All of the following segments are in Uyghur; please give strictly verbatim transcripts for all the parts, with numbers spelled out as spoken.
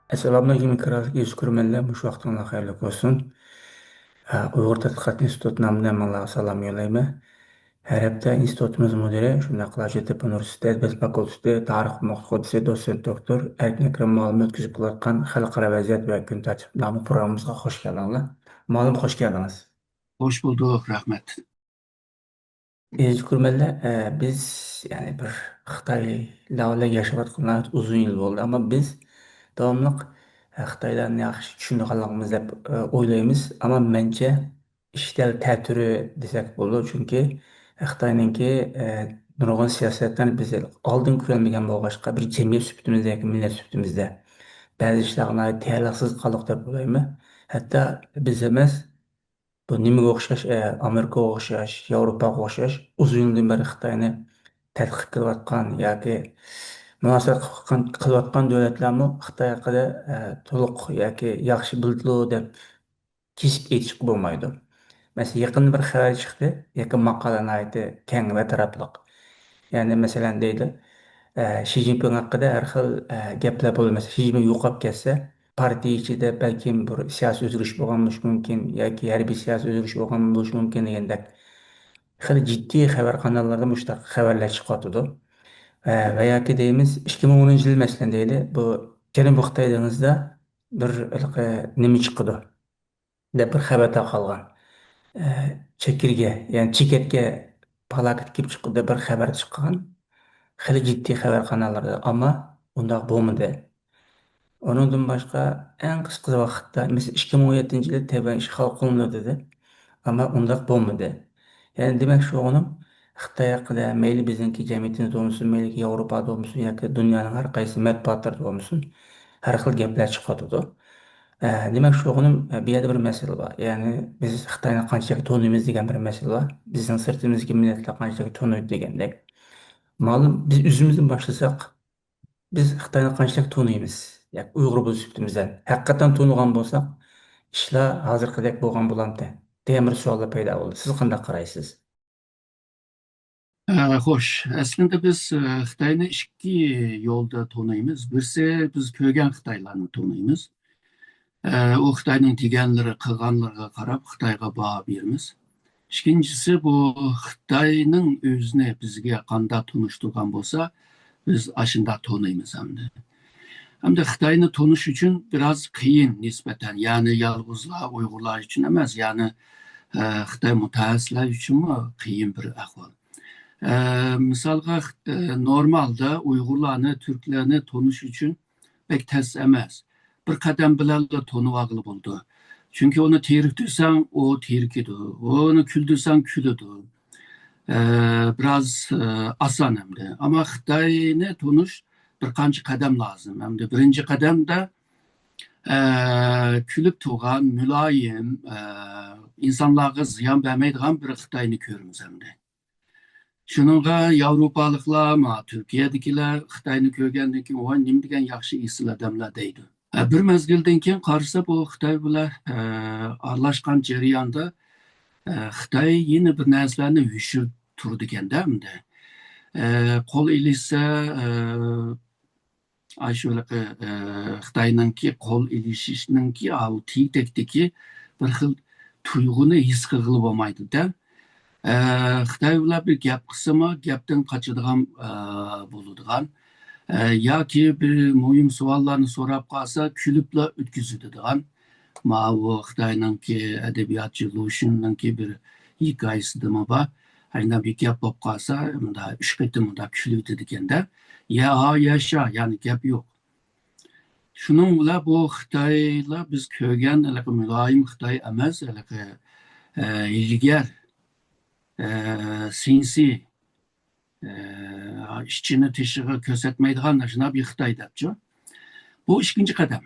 ئەسسالامۇئەلەيكۇم، ئىكراملىق يۈز كۆرۈرمەنلەر، مۇشۇ ۋاقتىڭلار خەيرلىك بولسۇن. ھە، ئۇيغۇر تەتقىقات ئىنستىتۇتىنىڭ ھەممىڭلارغا سالام يوللايمەن. ھەر ھەپتە ئىنستىتۇتىمىز مۇدىرى، شۇنداقلا ھاجەتتېپە ئۇنىۋېرسىتېتى ئەدەبىيات فاكۇلتېتى تارىخ مۇخبىرى، دوتسېنت دوكتور ئەركىن ئەكرەم مۇئەللىم ئۆتكۈزۈپ كېلىۋاتقان خەلقئارا ۋەزىيەت ۋە كۈن تەرتىپ ناملىق پروگراممىمىزغا خوش كەلدىڭلار. مۇئەللىم، خوش كەلدىڭىز. خوش بولدۇق، رەھمەت. ئەزىز كۆرۈرمەنلەر، ئە، بىز، يەنى بىر خىتايلار بىلەن ياشاۋاتقىنىمىزغا ئۇزۇن يىل بولدى، ئەمما بىز داۋاملىق، ئە، خىتايلارنى ياخشى چۈشىنىدىغانلىقىمىز دەپ، ئە، ئويلايمىز. ئەمما مەنچە ئىش دەل تەتۈرى دېسەك بولىدۇ، چۈنكى خىتاينىڭكى، ئە، نۇرغۇن سىياسەتلىرىنى بىز ئالدىن كۆرەلمىگەن بولغاچقا، بىر جەمئىيەت سۈپىتىمىزدە ياكى مىللەت سۈپىتىمىزدە بەزى ئىشلارغا ناھايىتى تەييارلىقسىز قالدۇق دەپ ئويلايمەن. ھەتتا بىز ئەمەس، بۇ نېمىگە ئوخشاش، ئە، ئامېرىكىغا ئوخشاش، ياۋروپاغا ئوخشاش ئۇزۇن يىلدىن بېرى خىتاينى تەتقىق قىلىۋاتقان ياكى مۇناسىۋەت قىلىۋاتقان، قىلىۋاتقان دۆلەتلەرمۇ خىتاي ھەققىدە، ئە، تولۇق ياكى ياخشى بىلىدۇ دەپ كېسىپ ئېيتىشقا بولمايدۇ. مەسىلەن، يېقىندا بىر خەۋەر چىقتى، يېقىن ماقالە ناھايىتى كەڭ ۋە تەرەپلىق. يەنى، مەسىلەن، دەيدۇ، ئە، شى جىنپىڭ ھەققىدە ھەر خىل، ئە، گەپلەر بولىدۇ. مەسىلەن، شى جىنپىڭ يوقاپ كەتسە، پارتىيە ئىچىدە بەلكىم بىر سىياسىي ئۆزگىرىش بولغان بولۇشى مۇمكىن ياكى ھەربىي سىياسىي ئۆزگىرىش بولغان بولۇشى مۇمكىن دېگەندەك خېلى جىددىي خەۋەر قاناللىرىدا مۇشۇنداق خەۋەرلەر چىقىۋاتىدۇ. ئە، ۋە ياكى دەيمىز، ئىككى مىڭ ئونىنچى يىل، مەسىلەن، دەيلى، بۇ جەنۇبىي خىتاي دېڭىزىدا بىر ھېلىقى نېمە چىقىدۇ دەپ بىر خەۋەر تارقالغان. ئە، چېكىرگە، يەنى چېكەتكە پالاكەت كېلىپ چىقىدۇ دەپ بىر خەۋەر چىققان. خېلى جىددىي خەۋەر قاناللىرىدا، ئەمما ئۇنداق بولمىدى. ئۇنىڭدىن باشقا، ئەڭ قىسقا ۋاقىتتا، مەسىلەن، ئىككى مىڭ ئون يەتتىنچى يىلى تەيۋەن ئىشغال قىلىنىدۇ دېدى، ئەمما ئۇنداق بولمىدى. يەنى دېمەكچى بولغىنىم، خىتاي ھەققىدە مەيلى بىزنىڭكى جەمئىيىتىمىزدە بولمىسۇن، مەيلى ياۋروپادا بولمىسۇن ياكى دۇنيانىڭ ھەر قايسى مەتبۇئاتلىرىدا بولمىسۇن، ھەر خىل گەپلەر چىقىۋاتىدۇ. ئە، دېمەكچى بولغىنىم، ئە، بۇ يەردە بىر مەسىلە بار. يەنى بىز خىتاينى قانچىلىك تونۇيمىز دېگەن بىر مەسىلە بار. بىزنىڭ سىرتىمىزدىكى مىللەتلەر قانچىلىك تونۇيدۇ دېگەندەك. مەلۇم، بىز ئۆزىمىزدىن باشلىساق، بىز خىتاينى قانچىلىك تونۇيمىز؟ ياكى ئۇيغۇر بولۇش سۈپىتىمىزدە ھەقىقەتەن تونۇغان بولساق، ئىشلار ھازىرقىدەك بولغان بولامتى دېگەن بىر سوئاللار پەيدا بولدى. سىز قانداق قارايسىز؟ ئە، خوش، ئەسلىدە بىز، ئە، خىتاينى ئىككى يولدا تونۇيمىز. بىرسى، بىز كۆرگەن خىتايلارنى تونۇيمىز. ئە، ئۇ خىتاينىڭ دېگەنلىرى، قىلغانلىرىغا قاراپ خىتايغا باھا بېرىمىز. ئىككىنچىسى، بۇ خىتاينىڭ ئۆزىنى بىزگە قانداق تونۇشتۇرغان بولسا، بىز ئاشۇنداق تونۇيمىز ئەمدى. ئەمدى خىتاينى تونۇش ئۈچۈن بىراز قىيىن نىسبەتەن، يەنى يالغۇزلا ئۇيغۇرلار ئۈچۈن ئەمەس، يەنى، ئە، خىتاي مۇتەخەسسىسلەر ئۈچۈنمۇ قىيىن بىر ئەھۋال. ئە، مىسالغا، ئە، نورمالدا ئۇيغۇرلارنى، تۈركلەرنى تونۇش ئۈچۈن بەك تەس ئەمەس. بىر قەدەم بىلەنلا تونۇۋالغىلى بولىدۇ. چۈنكى ئۇنى تېرىكتۈرسەڭ، ئۇ تېرىكىدۇ. ئۇنى كۈلدۈرسەڭ، كۈلىدۇ. ئە، بىراز، ئە، ئاسان ئەمدى. ئەمما خىتاينى تونۇش بىر قانچە قەدەم لازىم. ئەمدى بىرىنچى قەدەمدە، ئە، كۈلۈپ تۇرغان، مۇلايىم، ئە، ئىنسانلارغا زىيان بەرمەيدىغان بىر خىتاينى كۆرىمىز ئەمدى. شۇنىڭغا ياۋروپالىقلار، ما، تۈركىيەدىكىلەر خىتاينى كۆرگەندىن كېيىن، ۋاي، نېمە دېگەن ياخشى ئېسىل ئادەملەر دەيدۇ. ئە، بىر مەزگىلدىن كېيىن قارىسا، بۇ خىتاي بىلەن، ئە، ئارىلاشقان جەرياندا، ئە، خىتاي يەنە بىر نەرسىلەرنى يوشۇرۇپ تۇرىدىكەندە ئەمدى. ئە، قول ئېلىشسا، ئە، ئاشۇ ھېلىقى، ئە، خىتاينىڭكى قول ئېلىشىشنىڭكى ئاۋۇ تېگى-تەكتىكى بىر خىل تۇيغۇنى ھېس قىلغىلى بولمايدۇ-دە. ئە، خىتاي بىلەن بىر گەپ قىلسىمۇ، گەپتىن قاچىدىغان، ئە، بولىدىغان. ئە، ياكى بىر مۇھىم سوئاللارنى سوراپ قالسا، كۈلۈپلا ئۆتكۈزۈۋېتىدىغان. ماۋۇ خىتاينىڭكى ئەدەبىياتچى لۇشۈننىڭكى بىر ھېكايىسىدىمۇ بار. ئەگەر بىر گەپ بولۇپ قالسا، مۇنداق ئۈچ قېتىم مۇنداق كۈلۈۋېتىدىكەن-دە. يا ھا، يا شا، يەنى گەپ يوق. شۇنىڭ بىلەن بۇ خىتايلار بىز كۆرگەن ھېلىقى مۇلايىم خىتاي ئەمەس، ھېلىقى، ئە، ھىيلىگەر، ئە، سىنسىي، ئە، ئىچىنى تېشىغا كۆرسەتمەيدىغان شۇنداق بىر خىتاي دەپچۇ. بۇ ئىككىنچى قەدەم.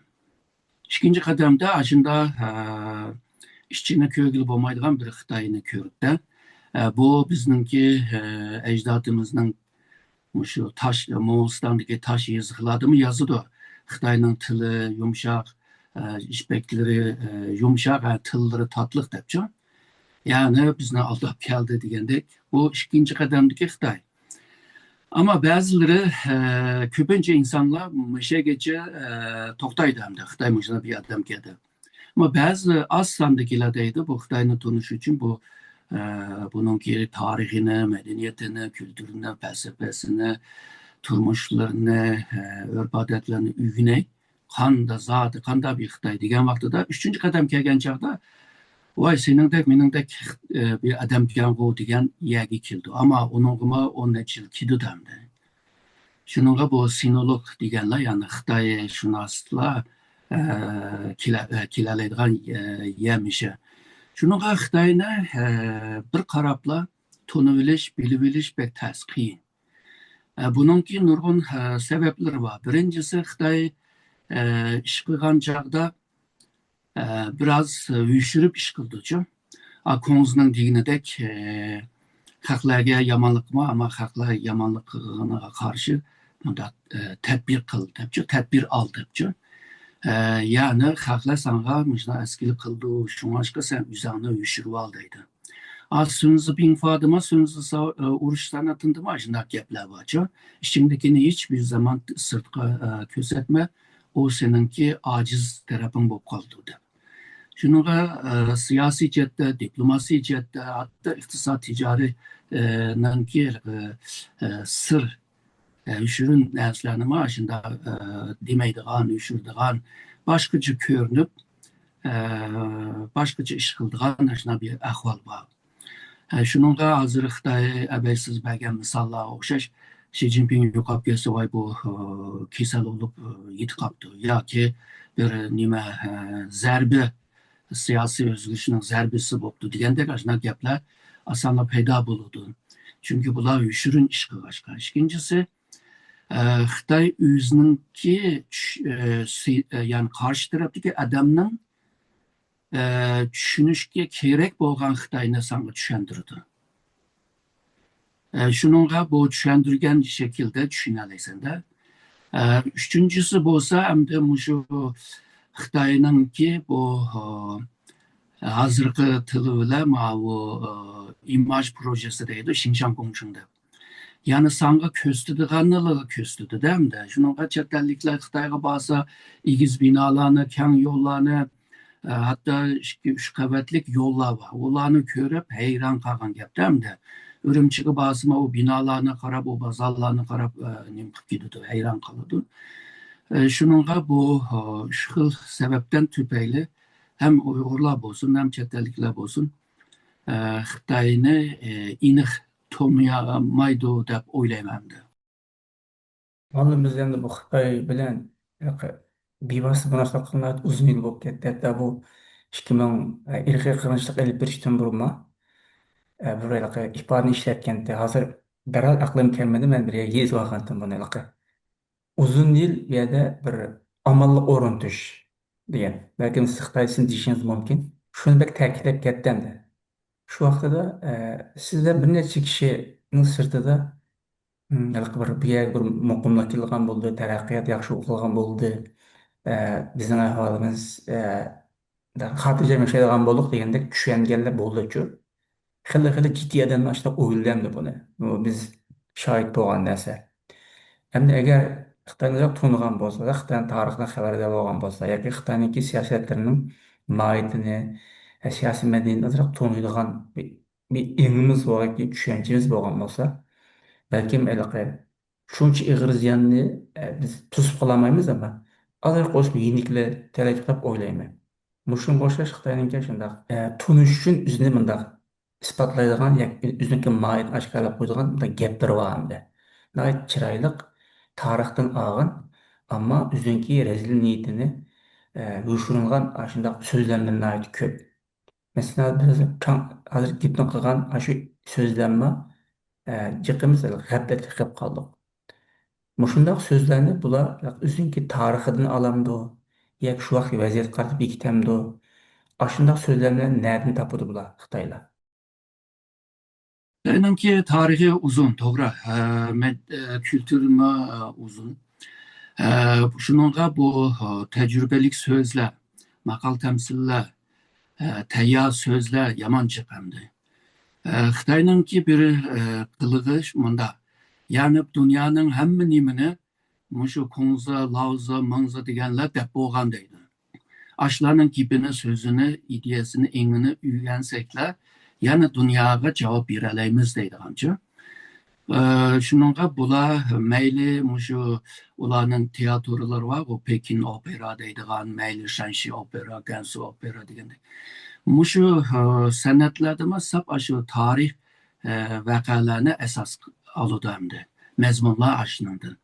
ئىككىنچى قەدەمدە ئاشۇنداق، ئە، ئىچىنى كۆرگىلى بولمايدىغان بىر خىتاينى كۆردى. ئە، بۇ بىزنىڭكى، ئە، ئەجدادىمىزنىڭ مۇشۇ تاش، موڭغۇلىستاندىكى تاش يېزىقلاردىمۇ يازىدۇ. خىتاينىڭ تىلى يۇمشاق، ئە، ئىپەكلىرى، ئە، يۇمشاق، ئە، تىللىرى تاتلىق دەپچۇ. يەنى بىزنى ئالداپ كەلدى دېگەندەك، بۇ ئىككىنچى قەدەمدىكى خىتاي. ئەمما بەزىلىرى، ئە، كۆپىنچە ئىنسانلار مۇشۇ يەرگىچە، ئە، توختايدۇ ئەمدى، خىتاي مۇشۇنداق بىر ئادەمكەن دەپ. ئەمما بەزى ئاز ساندىكىلەر دەيدۇ، بۇ خىتاينى تونۇش ئۈچۈن بۇ، ئە، بۇنىڭكى تارىخىنى، مەدەنىيىتىنى، كۈلتۈرىنى، پەلسەپىسىنى، تۇرمۇشلىرىنى، ئە، ئۆرپ-ئادەتلىرىنى ئۆگىنەي. قاندا زادى، قاندا بىر خىتاي دېگەن ۋاقتىدا ئۈچىنچى قەدەم كەلگەن چاغدا، ۋاي، سېنىڭدەك، مېنىڭدەك، ئى، بىر ئادەمكەنغۇ دېگەن يەرگە كېلىدۇ. ئەمما ئۇنىڭغىمۇ ئون نەچچە يىل كېتىدۇ ئەمدى. شۇنىڭغا بۇ سىنولوگ دېگەنلەر، يەنى خىتايشۇناسلار، ئە، كېلە-، ئە، كېلەلەيدىغان، ئە، يەر مىشە. شۇنىڭغا خىتاينى، ئە، بىر قاراپلا تونۇۋېلىش، بىلىۋېلىش بەك تەس، قىيىن. ئە، بۇنىڭكى نۇرغۇن، ئە، سەۋەبلىرى بار. بىرىنچىسى، خىتاي، ئە، ئىش قىلغان چاغدا، ئە، بىراز يوشۇرۇپ ئىش قىلىدۇچۇ. ئا، كۇڭزىنىڭ دېگىنىدەك، ئە، خەقلەرگە يامانلىق قىلما، ئەمما خەقلەر يامانلىق قىلغىنىغا قارشى مۇنداق، ئە، تەدبىر قىل دەپچۇ، تەدبىر ئال دەپچۇ. ئە، يەنى خەقلەر ساڭا مۇشۇنداق ئەسكىلىك قىلىدۇ، شۇڭلاشقا سەن ئۆزۈڭنى يوشۇرۇۋال دەيدۇ. ئا، سۈنزى بىڭفادىمۇ، سۈنزى سا-، ئۇرۇش سەنئىتىدىمۇ ئاشۇنداق گەپلەر بارچۇ. ئىچىڭدىكىنى ھېچ بىر زامان سىرتقا، ئە، كۆرسەتمە، ئۇ سېنىڭكى ئاجىز تەرەپىڭ بولۇپ قالىدۇ دەپ. شۇنىڭغا، ئە، سىياسىي جەھەتتە، دىپلوماسىيە جەھەتتە، ھەتتا ئىقتىساد تىجارىي، ئە، نىڭكى، ئە، ئە، سىر، ئە، يوشۇرۇن نەرسىلەرنىمۇ ئاشۇنداق، ئە، دېمەيدىغان، يوشۇرىدىغان، باشقىچە كۆرۈنۈپ، ئە، باشقىچە ئىش قىلىدىغان ئاشۇنداق بىر ئەھۋال بار. ئە، شۇنىڭغا ھازىر خىتاي ئەبەيسىز بەرگەن مىساللارغا ئوخشاش، شى جىنپىڭ يوقاپ كەتسە، ۋاي، بۇ، ئە، كېسەل بولۇپ، ئە، يېتىپ قاپتۇ ياكى بىر نېمە، ئە، زەربە، سىياسىي ئۆزگىرىشنىڭ زەربىسى بوپتۇ دېگەندەك ئاشۇنداق گەپلەر ئاسانلا پەيدا بولىدۇ. چۈنكى بۇلار يوشۇرۇن ئىش قىلغاچقا. ئىككىنچىسى، ئە، خىتاي ئۆزىنىڭكى چۈش-، ئە، سى-، ئە، يەنى قارشى تەرەپتىكى ئادەمنىڭ، ئە، چۈشىنىشكە كېرەك بولغان خىتاينى ساڭا چۈشەندۈرىدۇ. ئە، شۇنىڭغا بۇ چۈشەندۈرگەن شەكىلدە چۈشىنەلەيسەن-دە. ئە، ئۈچىنچىسى بولسا، ئەمدى مۇشۇ خىتاينىڭكى بۇ، ئە، ھازىرقى تىلى بىلەن ماۋۇ، ئە، ئىماژ پروژېسى دەيدۇ، شىنشاڭ گۇڭشىڭ دەپ. يەنى ساڭا كۆرسىتىدىغاننىلا كۆرسىتىدۇ-دە ئەمدى. شۇنىڭغا چەت ئەللىكلەر خىتايغا بارسا، ئېگىز بىنالارنى، كەڭ يوللارنى، ئە، ھەتتا ئىككى، ئۈچ قەۋەتلىك يوللار بار. ئۇلارنى كۆرۈپ ھەيران قالغان گەپتە ئەمدى. ئۈرۈمچىگە بارسىمۇ، ئۇ بىنالارنى قاراپ، ئۇ بازارلارنى قاراپ، ئە، نېمە قىلىپ كېتىدۇ، ھەيران قالىدۇ. ئە، شۇنىڭغا بۇ، ئە، ئۈچ خىل سەۋەبتىن تۈپەيلى ھەم ئۇيغۇرلار بولسۇن، ھەم چەت ئەللىكلەر بولسۇن، ئە، خىتاينى، ئە، ئېنىق تونۇيالمايدۇ دەپ ئويلايمەن ئەمدى. مۇئەللىم، بىز ئەمدى بۇ خىتاي بىلەن ھېلىقى بىۋاسىتە مۇناسىۋەت قىلغىلى ئۇزۇن يىل بولۇپ كەتتى. ھەتتا بۇ ئىككى مىڭ، ئە، ئىرقىي قىرغىنچىلىق ئېلىپ بېرىشتىن بۇرۇنما، ئە، بىر ھېلىقى ئىپادىنى ئىشلەتكەنتى. ھازىر دەرھال ئەقلىمگە كەلمىدى، مەن بىر يەرگە يېزىۋالغانتىم بۇنى ھېلىقى. ئۇزۇن يىل بۇ يەردە بىر ئامانلىق ئورنىتىش دېگەن. بەلكىم سىز خىتايچىسىنى دېيىشىڭىز مۇمكىن. شۇنى بەك تەكىتلەپ كەتتى ئەمدى. شۇ ۋاقتىدا، ئە، سىزدە بىر نەچچە كىشىنىڭ سىرتىدا، ھىم، ھېلىقى بىر، بۇ يەرگە بىر مۇقىملىق كېلىدىغان بولدى، تەرەققىيات ياخشى بولغان بولدى، ئە، بىزنىڭ ئەھۋالىمىز، ئە، خاتىرجەم ياشايدىغان بولدۇق دېگەندەك چۈشەنگەنلەر بولدىچۇ. خېلى، خېلى جىددىي ئادەملەر ئاشۇنداق ئويلىدى ئەمدى بۇنى. بۇ بىز شاھىت بولغان نەرسە. ئەمدى ئەگەر خىتاينى ئازراق تونۇغان بولسا، خىتاينىڭ تارىخىدىن خەۋەردار بولغان بولسا ياكى خىتاينىڭكى سىياسەتلىرىنىڭ ماھىيىتىنى، سىياسىي مەدەنىيىتىنى ئازراق تونۇيدىغان بىر، بىر ئېڭىمىز بولغان، چۈشەنچىمىز بولغان بولسا، بەلكىم ھېلىقى شۇنچە ئېغىر زىياننى، ئە، بىز توسۇپ قالالمايمىز، ئەمما ئازراق بولسىمۇ يېنىكلىتەلەيدۇق دەپ ئويلايمەن. مۇشۇنىڭغا ئوخشاش خىتاينىڭكى شۇنداق، ئە، تونۇش ئۈچۈن ئۆزىنى مۇنداق ئىسپاتلايدىغان ياكى ئۆزىنىڭكى ماھىيىتىنى ئاشكارىلاپ قويىدىغان مۇنداق گەپلىرى بار ئەمدى. ناھايىتى چىرايلىق، تارىختىن ئالغان، ئەمما ئۆزىنىڭكى رەزىل نىيىتىنى، ئە، يوشۇرۇنغان ئاشۇنداق سۆزلەملىرى ناھايىتى كۆپ. مەسىلەن، بىز ھازىر گېپىنى قىلغان ئاشۇ سۆزلەرمۇ، ئە، جىقىمىز غەپلەتكە قېلىپ قالدۇق. مۇشۇنداق سۆزلەرنى بۇلار ئۆزىنىڭكى تارىخىدىن ئالامدۇ؟ ياكى شۇ ۋاقىتقى ۋەزىيەتكە قارىتىپ بېكىتەمدۇ؟ ئاشۇنداق سۆزلەر بىلەن نەدىن تاپىدۇ بۇلار، خىتايلار؟ خىتاينىڭكى تارىخى ئۇزۇن، توغرا. ئە، مەد-، ئە، كۈلتۈرىمۇ، ئە، ئۇزۇن. ئە، شۇنىڭغا بۇ، ئە، تەجرىبىلىك سۆزلەر، ماقال-تەمسىللەر، ئە، تەييار سۆزلەر يامان جىق ئەمدى. ئە، خىتاينىڭكى بىر، ئە، قىلىقى مۇنداق. يەنى دۇنيانىڭ ھەممە نېمىنى مۇشۇ كۇڭزا، لاۋزا، مىڭزا دېگەنلەر دەپ بولغان دەيدۇ. ئاشۇلارنىڭ گېپىنى، سۆزىنى، ئىدىيەسىنى، ئېڭىنى ئۆگەنسەكلا، يەنە دۇنياغا جاۋاب بېرەلەيمىز دەيدىغانچۇ. ئە، شۇنىڭغا بۇلار مەيلى مۇشۇ ئۇلارنىڭ تىياتىرلىرى بارغۇ، پېكىن ئوپېرا دەيدىغان، مەيلى شەنشى ئوپېرا، گەنسۇ ئوپېرا دېگەندەك. مۇشۇ، ئە، سەنئەتلەردىمۇ ساپ ئاشۇ تارىخ، ئە، ۋەقەلەرنى ئەساس ئالىدۇ ئەمدى. مەزمۇنلار ئاشۇنىڭدىن.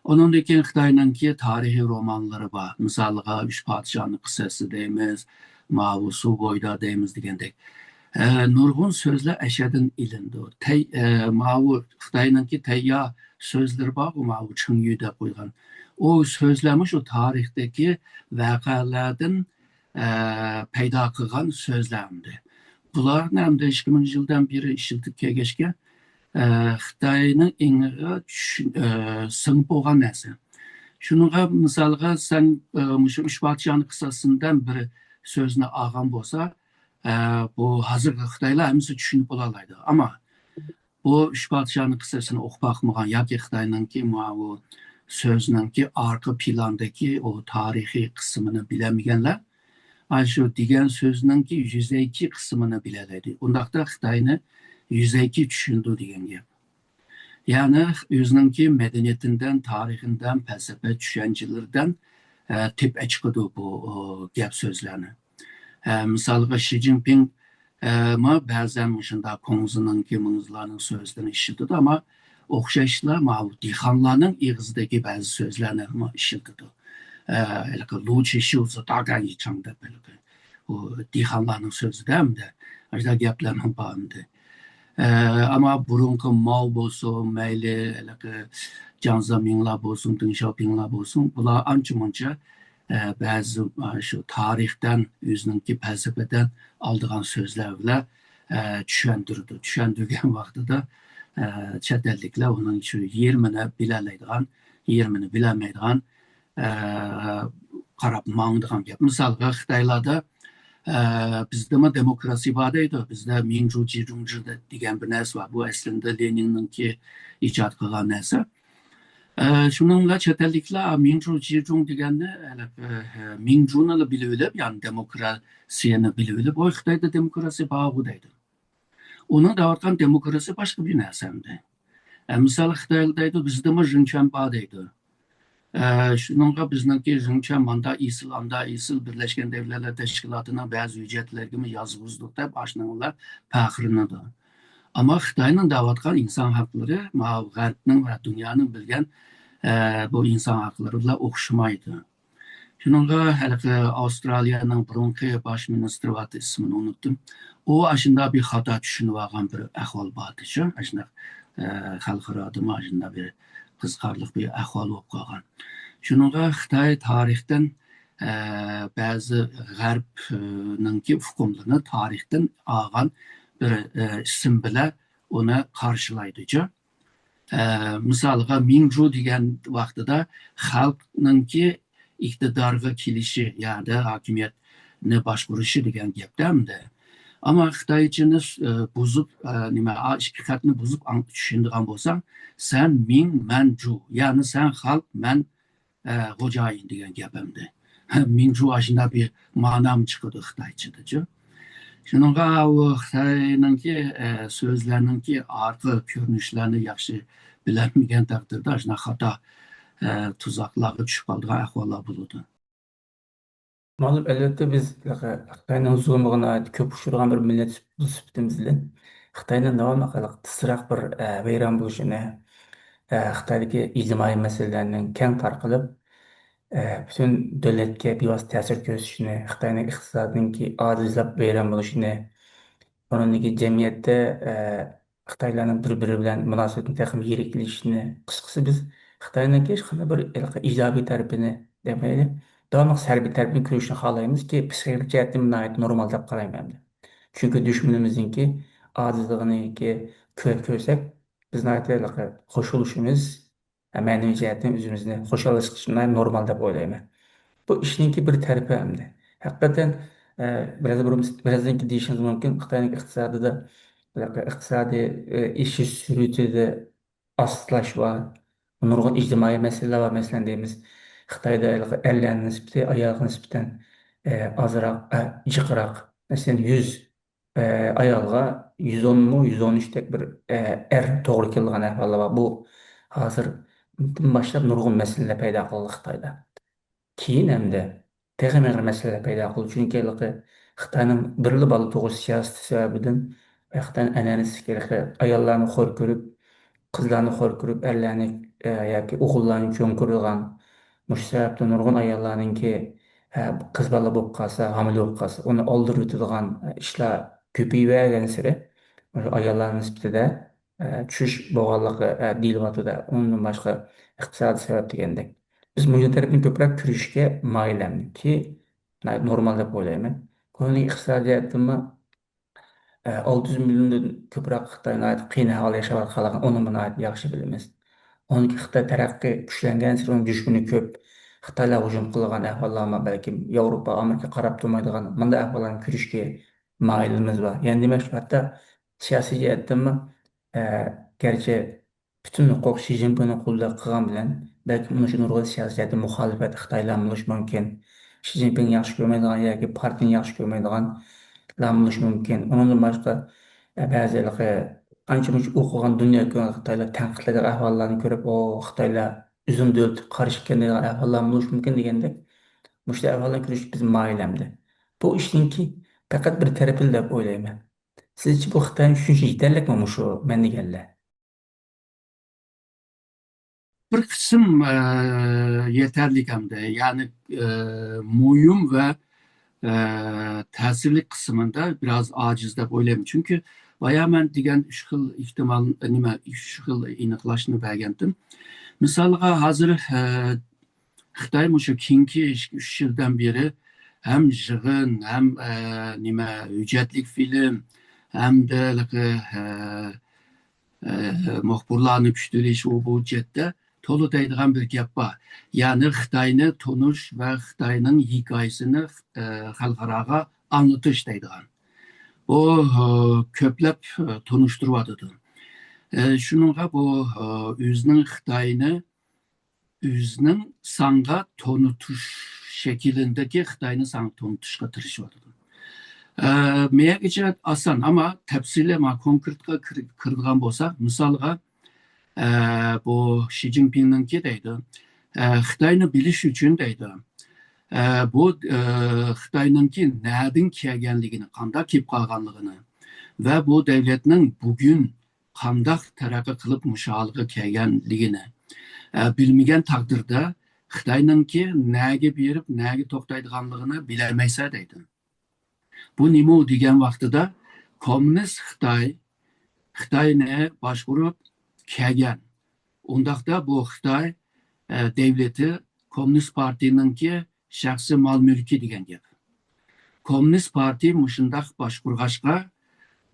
ئۇنىڭدىن كېيىن خىتاينىڭكى تارىخىي رومانلىرى بار. مىسالىغا، ئۈچ پادىشاھنىڭ قىسسىسى دەيمىز، ماۋۇ سۇ بويىدا دەيمىز دېگەندەك. ئە، نۇرغۇن سۆزلەر ئەشەدىن ئېلىنىدۇ. تەي-، ئە، ماۋۇ خىتاينىڭكى تەييار سۆزلىرى بارغۇ، ماۋۇ چىڭيۈ دەپ قويغان. ئۇ سۆزلەرمۇ شۇ تارىختىكى ۋەقەلەردىن، ئە، پەيدا قىلغان سۆزلەر ئەمدى. بۇلارنى ئەمدى ئىككى مىڭ يىلدىن بېرى ئىشلىتىپ كەلگەچكە، ئە، خىتاينىڭ ئېڭىغا چۈش-، ئە، سىڭىپ بولغان نەرسە. شۇنىڭغا مىسالغا سەن، ئە، مۇشۇ ئۈچ پادىشاھنىڭ قىسسىسىدىن بىر سۆزنى ئالغان بولسا، ئە، بۇ ھازىرقى خىتايلار ھەممىسى چۈشىنىپ بولالايدۇ. ئەمما بۇ ئۈچ پادىشاھنىڭ قىسسىسىنى ئوقۇپ باقمىغان ياكى خىتاينىڭكى ماۋۇ سۆزنىڭكى ئارقا پىلاندىكى ئۇ تارىخىي قىسمىنى بىلەلمىگەنلەر، ئاشۇ دېگەن سۆزنىڭكى يۈزەكى قىسمىنى بىلەلەيدۇ. ئۇنداقتا خىتاينى يۈزەكى چۈشىنىدۇ دېگەن گەپ. يەنى ئۆزىنىڭكى مەدەنىيىتىدىن، تارىخىدىن، پەلسەپە چۈشەنچىلىرىدىن، ئە، تېپىپ چىقىدۇ بۇ، ئۇ، گەپ سۆزلەرنى. ئە، مىسالغا، شى جىنپىڭ، ئە، ما بەزەن مۇشۇنداق كۇڭزىنىڭكى، مىڭزىلارنىڭ سۆزلىرىنى ئىشلىتىدۇ، ئەمما ئوخشاشلا ماۋۇ دېھقانلارنىڭ ئېغىزىدىكى بەزى سۆزلەرنىمۇ ئىشلىتىدۇ. ئە، ھېلىقى لۇ چىشۇ زى داگان يىچاڭ دەپ ھېلىقى ئۇ دېھقانلارنىڭ سۆزىدە ئەمدى ئاشۇنداق گەپلەرمۇ بار ئەمدى. ئە، ئەمما بۇرۇنقى ماۋ بولسۇن، مەيلى ھېلىقى جياڭ زېمىڭلار بولسۇن، دېڭ شياۋپىڭلار بولسۇن، بۇلار ئانچە مۇنچە، ئە، بەزى، ئە، شۇ تارىختىن، ئۆزىنىڭكى پەلسەپىدىن ئالىدىغان سۆزلەر بىلەن، ئە، چۈشەندۈرىدۇ. چۈشەندۈرگەن ۋاقتىدا، ئە، چەت ئەللىكلەر ئۇنىڭ شۇ يېرىمىنى بىلەلەيدىغان، يېرىمىنى بىلەلمەيدىغان، ئە، قاراپ ماڭىدىغان گەپ. مىسالغا، خىتايلاردا، ئە، بىزدىمۇ دېموكراتىيە بار دەيدۇ. بىزدە مىڭجۇ جىجۇڭجى دېگەن بىر نەرسە بار. بۇ ئەسلىندە لېنىننىڭكى ئىجاد قىلغان نەرسە. ئە، شۇنىڭ بىلەن چەت ئەللىكلەر مىڭجۇ جىجۇڭ دېگەننى، ئە، مىڭجۇنىلا بىلىۋېلىپ، يەنى دېموكراتىيەنى بىلىۋېلىپ، ۋاي، خىتايدا دېموكراتىيە بارغۇ دەيدۇ. ئۇنىڭ دەۋاتقان دېموكراتىيە باشقا بىر نەرسە ئەمدى. ئە، مىسال، خىتايلار دەيدۇ، بىزدىمۇ ژىڭچۈەن بار دەيدۇ. ئە، شۇنىڭغا بىزنىڭكى ژىڭچۈەن ماندا ئېسىل، ئاندا ئېسىل، بىرلەشكەن دەۋلەتلەر تەشكىلاتىنىڭ بەزى ھۆججەتلىرىگىمۇ يازغۇزدۇق دەپ ئاشۇنىڭ بىلەن پەخىرلىنىدۇ. ئەمما خىتاينىڭ دەۋاتقان ئىنسان ھەقلىرى، ماۋۇ غەربنىڭ ۋە دۇنيانىڭ بىلگەن، ئە، بۇ ئىنسان ھەقلىرى بىلەن ئوخشىمايدۇ. شۇنىڭغا ھېلىقى ئاۋسترالىيەنىڭ بۇرۇنقى باش مىنىستىرى بار، ئىسمىنى ئۇنتتۇم. ئۇ ئاشۇنداق بىر خاتا چۈشىنىۋالغان بىر ئەھۋال باردىچۇ. ئاشۇنداق، ئە، خەلقئارادىمۇ ئاشۇنداق بىر قىزىقارلىق بىر ئەھۋال بولۇپ قالغان. شۇنىڭغا خىتاي تارىختىن، ئە، بەزى غەربنىڭكى ئۇقۇملىرىنى تارىختىن ئالغان بىر، ئە، ئىسىم بىلەن ئۇنى قارشىلايدىچۇ. ئە، مىسالغا، مىڭجۇ دېگەن ۋاقتىدا خەلقنىڭكى ئىقتىدارغا كېلىشى، يەنى ھاكىمىيەتنى باشقۇرۇشى دېگەن گەپتە ئەمدى. ئەمما خىتايچىنى، ئە، بۇزۇپ، ئە، نېمە، ئا، ئىككى خەتنى بۇزۇپ ئاڭ-، چۈشىنىدىغان بولساڭ، سەن مىڭ، مەن جۇ، يەنى سەن خەلق، مەن، ئە، خوجايىن دېگەن گەپ ئەمدى. مىڭجۇ ئاشۇنداق بىر مانامۇ چىقىدۇ خىتايچىدىچۇ. شۇنىڭغا ئۇ خىتاينىڭكى، ئە، سۆزلەرنىڭكى ئارقا كۆرۈنۈشلەرنى ياخشى بىلەلمىگەن تەقدىردە، ئاشۇنداق خاتا، ئە، تۇزاقلارغا چۈشۈپ قالىدىغان ئەھۋاللار بولىدۇ. مەلۇم، ئەلۋەتتە، بىز خىتاينىڭ زۇلۇمىغا ناھايىتى كۆپ ئۇچرىغان بىر مىللەت سۈپىتىمىز بىلەن خىتاينىڭ داۋاملىق تېزراق بىر، ئە، ۋەيران بولۇشىنى، ئە، خىتايدىكى ئىجتىمائىي مەسىلىلەرنىڭ كەڭ تارقىلىپ، ئە، پۈتۈن دۆلەتكە بىۋاسىتە تەسىر كۆرسىتىشىنى، خىتاينىڭ ئىقتىسادىنىڭكى ئاجىزلاپ ۋەيران بولۇشىنى، ئۇنىڭدىن كېيىن جەمئىيەتتە، ئە، خىتايلارنىڭ بىر-بىرى بىلەن مۇناسىۋىتىنى تېخىمۇ يىرىكلىشىشىنى، قىسقىسى، بىز خىتاينىڭكى ھېچقانداق بىر ھېلىقى ئىجابىي تەرىپىنى دېمەيلى، داۋاملىق سەلبىي تەرىپىنى كۆرۈشنى خالايمىزكى، پسىخىكىلىق جەھەتتىن ناھايىتى نورمال دەپ قارايمەن مەن. چۈنكى دۈشمىنىمىزنىڭكى ئاجىزلىقىنىڭكى كۆرۈپ كۆرسەك، بىز ناھايىتى ھېلىقى خوش بولۇشىمىز، مەنىۋى جەھەتتىن ئۆزىمىزنى خۇشال ھېس قىلىشنى نورمال دەپ ئويلايمەن. بۇ ئىشنىڭكى بىر تەرىپى ئەمدى. ھەقىقەتەن، ئە، بىراز بۇرۇن، بىراز كېيىن دېيىشىمىز مۇمكىن، خىتاينىڭ ئىقتىسادىدا، ئىقتىسادىي، ئە، ئېشىش سۈرئىتىدە ئاستىلاش بار، نۇرغۇن ئىجتىمائىي مەسىلىلەر بار. مەسىلەن، دەيمىز، خىتايدا ھېلىقى ئەرلەرنىڭ نىسبىتى ئايالغا نىسبەتەن، ئە، ئازراق، ئە، جىقراق. مەسىلەن، يۈز، ئە، ئايالغا يۈز ئونمۇ، يۈز ئون ئۈچتەك بىر، ئە، ئەر توغرا كېلىدىغان ئەھۋاللار بار. بۇ ھازىردىن باشلاپ نۇرغۇن مەسىلىلەر پەيدا قىلدى خىتايدا. كېيىن ھەمدە تېخىمۇ ئېغىر مەسىلىلەر پەيدا قىلدى. چۈنكى ھېلىقى خىتاينىڭ بىرلا بالا تۇغۇش سىياسىتى سەۋەبىدىن، خىتاينىڭ ئەنئەنىسى ھېلىقى ئاياللارنى خور كۆرۈپ، قىزلارنى خور كۆرۈپ، ئەرلەرنى، ئە، ياكى ئوغۇللارنى چوڭ كۆرىدىغان، مۇشۇ سەۋەبتىن نۇرغۇن ئاياللارنىڭكى، ئە، قىز بالا بولۇپ قالسا، ھامىلە بولۇپ قالسا، ئۇنى ئالدۇرۇۋېتىدىغان، ئە، ئىشلار كۆپىيىۋەرگەنسېرى، مۇشۇ ئاياللار نىسبىتىدە، ئە، چۈشۈش بولغانلىقى، ئە، دېيىلىۋاتىدۇ. ئۇنىڭدىن باشقا ئىقتىسادىي سەۋەب دېگەندەك. بىز مۇشۇ تەرەپنى كۆپرەك كۆرۈشكە مايىل ئەمدى. نورمال دەپ ئويلايمەن. كونا ئىقتىسادىي جەھەتتىنمۇ، ئە، ئالتە يۈز مىليوندىن كۆپرەك خىتاي ناھايىتى قىيىن ئەھۋالدا ياشاۋاتقانلىقىنى ئۇنىمۇ ناھايىتى ياخشى بىلىمىز. ئۇنىڭكى خىتاي تەرەققىي كۈچلەنگەنسېرى ئۇنىڭ دۈشمىنى كۆپ. خىتايلار ھۇجۇم قىلىدىغان ئەھۋاللارمۇ بەلكىم ياۋروپا، ئامېرىكا قاراپ تۇرمايدىغان مۇنداق ئەھۋاللارنى كۆرۈشكە مايىلىمىز بار. يەنە دېمەكچى، ھەتتا سىياسىي جەھەتتىنمۇ، ئە، گەرچە پۈتۈن ھوقۇق شى جىنپىڭنىڭ قولىدا قىلغان بىلەن، بەلكىم مۇشۇ نۇرغۇن سىياسىي جەھەتتە مۇخالىپەت خىتايلار بولۇشى مۇمكىن. شى جىنپىڭ ياخشى كۆرمەيدىغان ياكى پارتىيىنى ياخشى كۆرمەيدىغانلار بولۇشى مۇمكىن. ئۇنىڭدىن باشقا، ئە، بەزى ھېلىقى ئانچە-مۇنچە ئوقۇغان دۇنيا كۆرگەن خىتايلار تەنقىدلەيدىغان ئەھۋاللارنى كۆرۈپ، ئۇ خىتايلار ئۆزىنىڭ دۆلىتىگە قارشى ئىكەن دەيدىغان ئەھۋاللار بولۇشى مۇمكىن دېگەندەك، مۇشۇنداق ئەھۋاللارنى كۆرۈشكە بىز مايىل ئەمدى. بۇ ئىشنىڭكى پەقەت بىر تەرىپىلا دەپ ئويلايمەن. سىزچە بۇ خىتاينى چۈشىنىش يېتەرلىكمۇ مۇشۇ مەن دېگەنلەر؟ بىر قىسىم، ئە، يېتەرلىك ئەمدى. يەنى، ئە، مۇھىم ۋە، ئە، تەسىرلىك قىسمىدا بىراز ئاجىز دەپ ئويلايمەن. چۈنكى بايا مەن دېگەن ئۈچ خىل ئېھتىمال، نېمە، ئۈچ خىل ئېنىقلاشنى بەرگەنتىم. مىسالغا، ھازىر، ئە، خىتاي مۇشۇ كېيىنكى ئۈچ يىلدىن بېرى ھەم يىغىن، ھەم، ئە، نېمە، ھۆججەتلىك فىلىم، ھەمدە ھېلىقى، ئە، ئە، مۇخبىرلارنى كۈتۈۋېلىش، ئۇ بۇ جەھەتتە تولا دەيدىغان بىر گەپ بار. يەنى خىتاينى تونۇش ۋە خىتاينىڭ ھېكايىسىنى، ئە، خەلقئاراغا ئاڭلىتىش دەيدىغان. بۇ، ئە، كۆپلەپ، ئە، تونۇشتۇرۇۋاتىدۇ. ئە، شۇنىڭغا بۇ، ئە، ئۆزىنىڭ خىتاينى، ئۆزىنىڭ ساڭا تونۇتۇش شەكلىندىكى خىتاينى ساڭا تونۇتۇشقا تىرىشىۋاتىدۇ. ئە، مېگىچە ئاسان، ئەمما تەپسىلىي، ما كونكرېتقا كىر-، كىرىدىغان بولساق، مىسالغا، ئە، بۇ شى جىنپىڭنىڭكى دەيدۇ، ئە، خىتاينى بىلىش ئۈچۈن دەيدۇ. ئە، بۇ، ئە، خىتاينىڭكى نەدىن كەلگەنلىكىنى، قانداق كېلىپ قالغانلىقىنى ۋە بۇ دەۋلەتنىڭ بۈگۈن قانداق تەرەققىي قىلىپ مۇشۇ ھالغا كەلگەنلىكىنى، ئە، بىلمىگەن تەقدىردە خىتاينىڭكى نەگە بېرىپ، نەگە توختايدىغانلىقىنى بىلەلمەيسەن دەيدۇ. بۇ نېمە دېگەن ۋاقتىدا كوممۇنىست خىتاي، خىتاينى باشقۇرۇپ كەلگەن. ئۇنداقتا بۇ خىتاي، ئە، دەۋلىتى كوممۇنىست پارتىيىنىڭكى شەخسىي مال-مۈلكى دېگەن گەپ. كوممۇنىست پارتىيە مۇشۇنداق باشقۇرغاچقا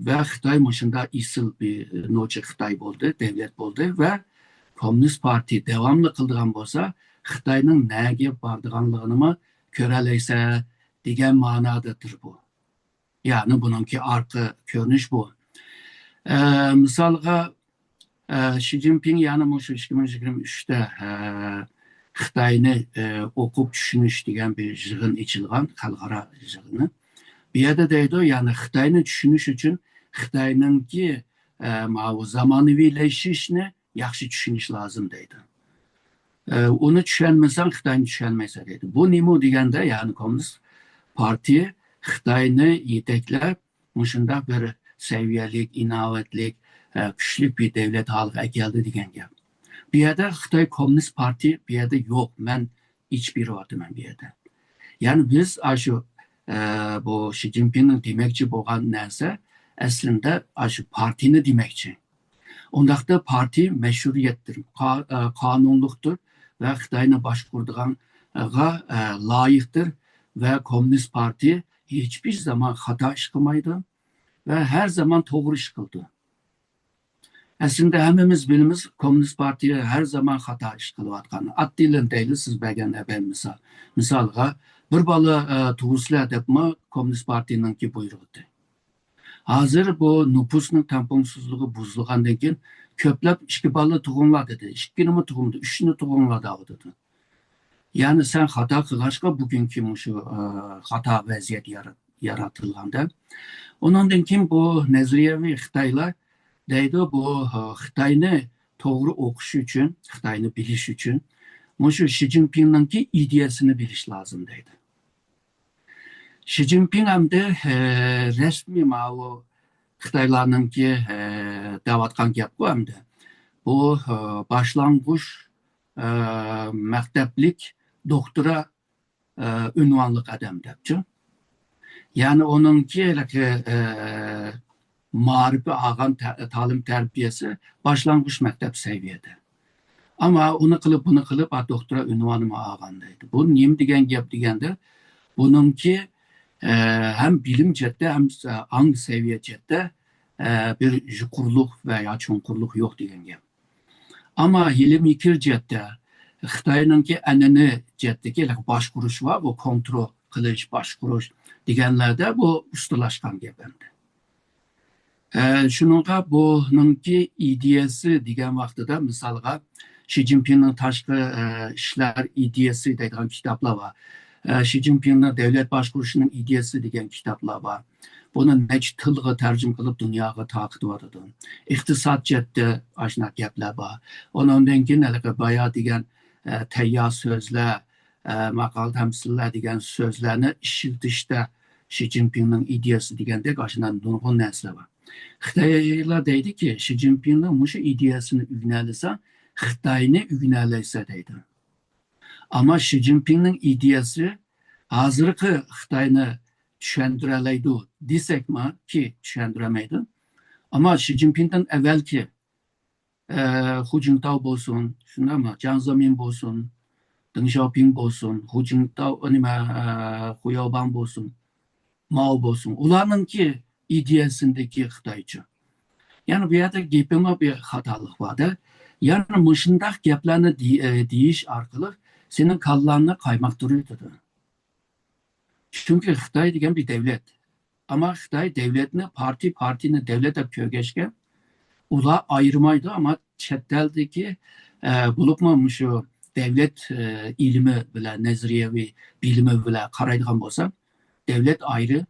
ۋە خىتاي مۇشۇنداق ئېسىل بىر نوچى خىتاي بولدى، دەۋلەت بولدى ۋە كوممۇنىست پارتىيە داۋاملىق قىلىدىغان بولسا، خىتاينىڭ نەگە بارىدىغانلىقىنىمۇ كۆرەلەيسەن دېگەن مەنادىدۇر بۇ. يەنى بۇنىڭكى ئارقا كۆرۈنۈش بۇ. ئە، مىسالغا، ئە، شى جىنپىڭ يەنە مۇشۇ ئىككى مىڭ يىگىرمە ئۈچتە، ئە، خىتاينى، ئە، ئوقۇپ چۈشىنىش دېگەن بىر يىغىن ئېچىلغان، خەلقئارا يىغىنى. بۇ يەردە دەيدۇ، يەنى خىتاينى چۈشىنىش ئۈچۈن خىتاينىڭكى، ئە، ماۋۇ زامانىۋىلىشىشنى ياخشى چۈشىنىش لازىم دەيدۇ. ئە، ئۇنى چۈشەنمىسەڭ، خىتاينى چۈشەنمەيسەن دەيدۇ. بۇ نېمە دېگەندە، يەنى كوممۇنىست پارتىيە خىتاينى يېتەكلەپ، مۇشۇنداق بىر سەۋىيەلىك، ئىناۋەتلىك، ئە، كۈچلۈك بىر دەۋلەت ھالىغا ئەكەلدى دېگەن گەپ. بۇ يەردە خىتاي كوممۇنىست پارتىيە بۇ يەردە يوق، مەن ئېچىپ بېرىۋاتىمەن بۇ يەردە. يەنى بىز ئاشۇ، ئە، بۇ شى جىنپىڭنىڭ دېمەكچى بولغان نەرسە ئەسلىندە ئاشۇ پارتىيىنى دېمەكچى. ئۇنداقتا پارتىيە مەشرۇئىيەتتۇر، قا-، ئە، قانۇنلۇقتۇر ۋە خىتاينى باشقۇرىدىغانغا، ئە، لايىقتۇر ۋە كوممۇنىست پارتىيە ھېچبىر زامان خاتا ئىش قىلمايدۇ ۋە ھەر زامان توغرا ئىش قىلىدۇ. ئەسلىدە ھەممىمىز بىلىمىز، كوممۇنىست پارتىيە ھەر زامان خاتا ئىش قىلىۋاتقان. ئاددىيلا دەيلى، سىز بەرگەن ئەبەن مىسال. مىسالغا، بىر بالا، ئە، تۇغۇسىلەر دەپمۇ كوممۇنىست پارتىيىنىڭكى بۇيرۇقى. ھازىر بۇ نوپۇسنىڭ تەڭپۇڭسىزلىقى بۇزۇلغاندىن كېيىن، كۆپلەپ ئىككى بالىلا تۇغۇڭلار دېدى، ئىككىنىمۇ تۇغۇڭدى، ئۈچنى تۇغۇڭلار دەۋاتىدۇ. يەنى سەن خاتا قىلغاچقا بۈگۈنكى مۇشۇ، ئە، خاتا ۋەزىيەت يارا-، يارىتىلغاندا. ئۇنىڭدىن كېيىن بۇ نەزەرىيەۋى خىتايلار دەيدۇ، بۇ، ئە، خىتاينى توغرا ئوقۇش ئۈچۈن، خىتاينى بىلىش ئۈچۈن مۇشۇ شى جىنپىڭنىڭكى ئىدىيەسىنى بىلىش لازىم دەيدۇ. شى جىنپىڭ ئەمدى، ئە، رەسمىي ماۋۇ خىتايلارنىڭكى، ئە، دەۋاتقان گەپقۇ ئەمدى. بۇ، ئە، باشلانغۇچ، ئە، مەكتەپلىك دوكتورا، ئە، ئۇنۋانلىق ئادەم دەپچۇ. يەنى ئۇنىڭكى، ئە، مائارىپى ئالغان تە-، تەلىم تەربىيەسى باشلانغۇچ مەكتەپ سەۋىيەدە. ئەمما ئۇنى قىلىپ، بۇنى قىلىپ، ئا، دوكتورا ئۇنۋانىمۇ ئالغان دەيدۇ. بۇ نېمە دېگەن گەپ دېگەندە، بۇنىڭكى، ئە، ھەم بىلىم جەھەتتە، ھەم، ئە، ئاڭ سەۋىيە جەھەتتە، ئە، بىر يۇقىرىلىق ۋە يا چوڭقۇرلۇق يوق دېگەن گەپ. ئەمما ئىلمىي پىكىر جەھەتتە، خىتاينىڭكى ئەنئەنە جەھەتتىكى باشقۇرۇش بار، بۇ كونترول قىلىش، باشقۇرۇش دېگەنلەردە بۇ ئۇستىلاشقان گەپ ئەمدى. ئە، شۇنىڭغا بۇنىڭكى ئىدىيەسى دېگەن ۋاقتىدا، مىسالغا، شى جىنپىڭنىڭ تاشقى، ئە، ئىشلار ئىدىيەسى دەيدىغان كىتابلار بار. ئە، شى جىنپىڭنىڭ دۆلەت باشقۇرۇشىنىڭ ئىدىيەسى دېگەن كىتابلار بار. بۇنى نەچچە تىلغا تەرجىمە قىلىپ دۇنياغا تارقىتىۋاتىدۇ. ئىقتىساد جەھەتتە ئاشۇنداق گەپلەر بار. ئۇنىڭدىن كېيىن ھېلىقى بايا دېگەن، ئە، تەييار سۆزلەر، ئە، ماقال تەمسىللەر دېگەن سۆزلەرنى ئىشلىتىشتە شى جىنپىڭنىڭ ئىدىيەسى دېگەندەك ئاشۇنداق نۇرغۇن نەرسىلەر بار. خىتايلار دەيدىكى، شى جىنپىڭنىڭ مۇشۇ ئىدىيەسىنى ئۆگىنەلىسەڭ، خىتاينى ئۆگىنەلەيسەن دەيدۇ. ئەمما شى جىنپىڭنىڭ ئىدىيەسى ھازىرقى خىتاينى چۈشەندۈرەلەيدۇ دېسەكمۇ، كى چۈشەندۈرەلمەيدۇ. ئەمما شى جىنپىڭدىن ئەۋۋەلكى، ئە، خۇ جىنتاۋ بولسۇن، شۇنداقمۇ؟ جياڭ زېمىن بولسۇن، دېڭ شياۋپىڭ بولسۇن، خۇ جىنتاۋ، نېمە، ئە، خۇ ياۋباڭ بولسۇن، ماۋ بولسۇن، ئۇلارنىڭكى ئىدىيەسىندىكى خىتايچە. يەنى بۇ يەردە گېپىمۇ بىر خاتالىق بار-دە. يەنى مۇشۇنداق گەپلەرنى دېي-، ئە، دېيىش ئارقىلىق سېنىڭ كاللاڭنى قايماقتۇرۇۋېتىدۇ. چۈنكى خىتاي دېگەن بىر دەۋلەت. ئەمما خىتاي دەۋلەتنى، پارتىيە، پارتىيەنى دەۋلەت دەپ كۆرگەچكە، ئۇلار ئايرىمايدۇ، ئەمما چەت ئەلدىكى، ئە، بولۇپمۇ مۇشۇ دەۋلەت، ئە، ئىلمى بىلەن، نەزەرىيەۋى بىلىمى بىلەن قارايدىغان بولسا، دەۋلەت ئايرى،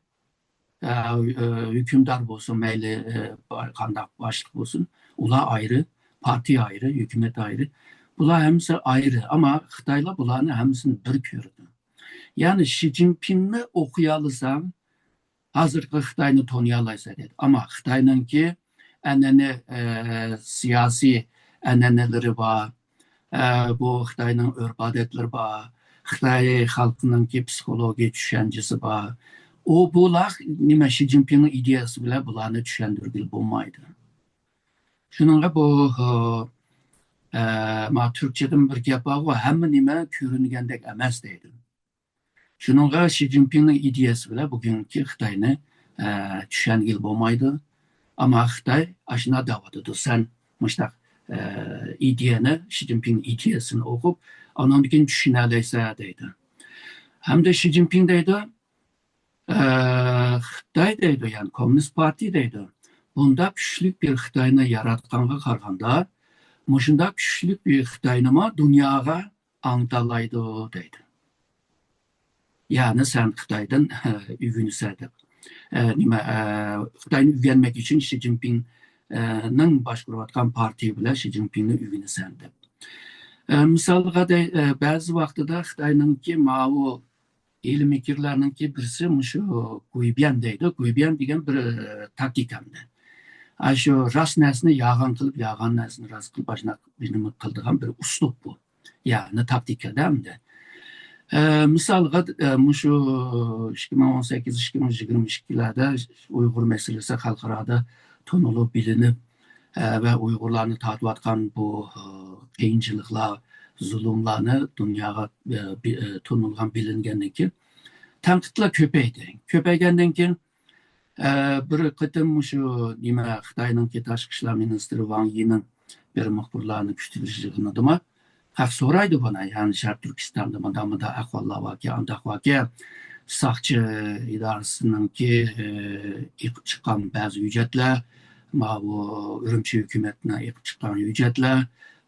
ئە، ئە، ھۆكۈمدار بولسۇن، مەيلى، ئە، قانداق باشلىق بولسۇن، ئۇلار ئايرى، پارتىيە ئايرى، ھۆكۈمەت ئايرى. بۇلار ھەممىسى ئايرى، ئەمما خىتايلار بۇلارنى ھەممىسىنى بىر كۆرىدۇ. يەنى شى جىنپىڭنى ئوقۇيالىساڭ، ھازىرقى خىتاينى تونۇيالايسەن دەيدۇ. ئەمما خىتاينىڭكى ئەنئەنە، ئە، سىياسىي ئەنئەنىلىرى بار. ئە، بۇ خىتاينىڭ ئۆرپ-ئادەتلىرى بار. خىتاي خەلقىنىڭكى پسىخولوگىيە چۈشەنچىسى بار. ئۇ بۇلار نېمە، شى جىنپىڭنىڭ ئىدىيەسى بىلەن بۇلارنى چۈشەندۈرگىلى بولمايدۇ. شۇنىڭغا بۇ، ئە، ما تۈركچىدىن بىر گەپ بارغۇ، ھەممە نېمە كۆرۈنگەندەك ئەمەس دەيدۇ. شۇنىڭغا شى جىنپىڭنىڭ ئىدىيەسى بىلەن بۈگۈنكى خىتاينى، ئە، چۈشەنگىلى بولمايدۇ. ئەمما خىتاي ئاشۇنداق دەۋاتىدۇ، سەن مۇشۇنداق، ئە، ئىدىيەنى، شى جىنپىڭ ئىدىيەسىنى ئوقۇپ، ئانىڭدىن كېيىن چۈشىنەلەيسەن دەيدۇ. ھەمدە شى جىنپىڭ دەيدۇ، ئە، خىتاي دەيدۇ، يەنى كوممۇنىست پارتىيە دەيدۇ، بۇنداق كۈچلۈك بىر خىتاينى ياراتقانغا قارىغاندا، مۇشۇنداق كۈچلۈك بىر خىتاينىمۇ دۇنياغا ئاڭتالايدۇ دەيدۇ. يەنى سەن خىتايدىن ئۆگىنىسەن دەپ. ئە، نېمە، ئە، خىتاينى ئۆگەنمەك ئۈچۈن شى جىنپىڭ، ئە، نىڭ باشقۇرۇۋاتقان پارتىيە بىلەن شى جىنپىڭنى ئۆگىنىسەن دەپ. ئە، مىسالغا دەي-، ئە، بەزى ۋاقتىدا خىتاينىڭكى ماۋۇ ئىلمىي پىكىرلەرنىڭكى بىرسى مۇشۇ گۇيبيەن دەيدۇ. گۇيبيەن دېگەن بىر، ئە، تاكتىكا ئەمدى. ئاشۇ راست نەرسىنى يالغان قىلىپ، يالغان نەرسىنى راست قىلىپ، ئاشۇنداق بىر نېمە قىلىدىغان بىر ئۇسلۇب بۇ. يەنى تاكتىكىدا ئەمدى. ئە، مىسالغا، ئە، مۇشۇ ئىككى مىڭ ئون سەككىز، ئىككى مىڭ يىگىرمە ئىككىلەردە ئۇيغۇر مەسىلىسى خەلقئارادا تونۇلۇپ بىلىنىپ، ئە، ۋە ئۇيغۇرلارنى تارتىۋاتقان بۇ، ئە، قىيىنچىلىقلار، زۇلۇملارنى دۇنياغا، ئە، بى-، ئە، تونۇلغان، بىلىنگەندىن كېيىن تەنقىدلەر كۆپەيدى. كۆپەيگەندىن كېيىن، ئە، بىر قېتىم مۇشۇ نېمە، خىتاينىڭكى تاشقى ئىشلار مىنىستىرى ۋاڭ يىنىڭ بىر مۇخبىرلارنى كۈتۈۋېلىش يىغىنىدىمۇ خەق سورايدۇ بۇنى، يەنى شەرقىي تۈركىستاندا مۇنداق، مۇنداق ئەھۋاللار باركەن، ئانداق باركەن، ساقچى ئىدارىسىنىڭكى، ئە، ئېقىپ چىققان بەزى ھۆججەتلەر، ماۋۇ ئۈرۈمچى ھۆكۈمەتنىڭ ئېقىپ چىققان ھۆججەتلەر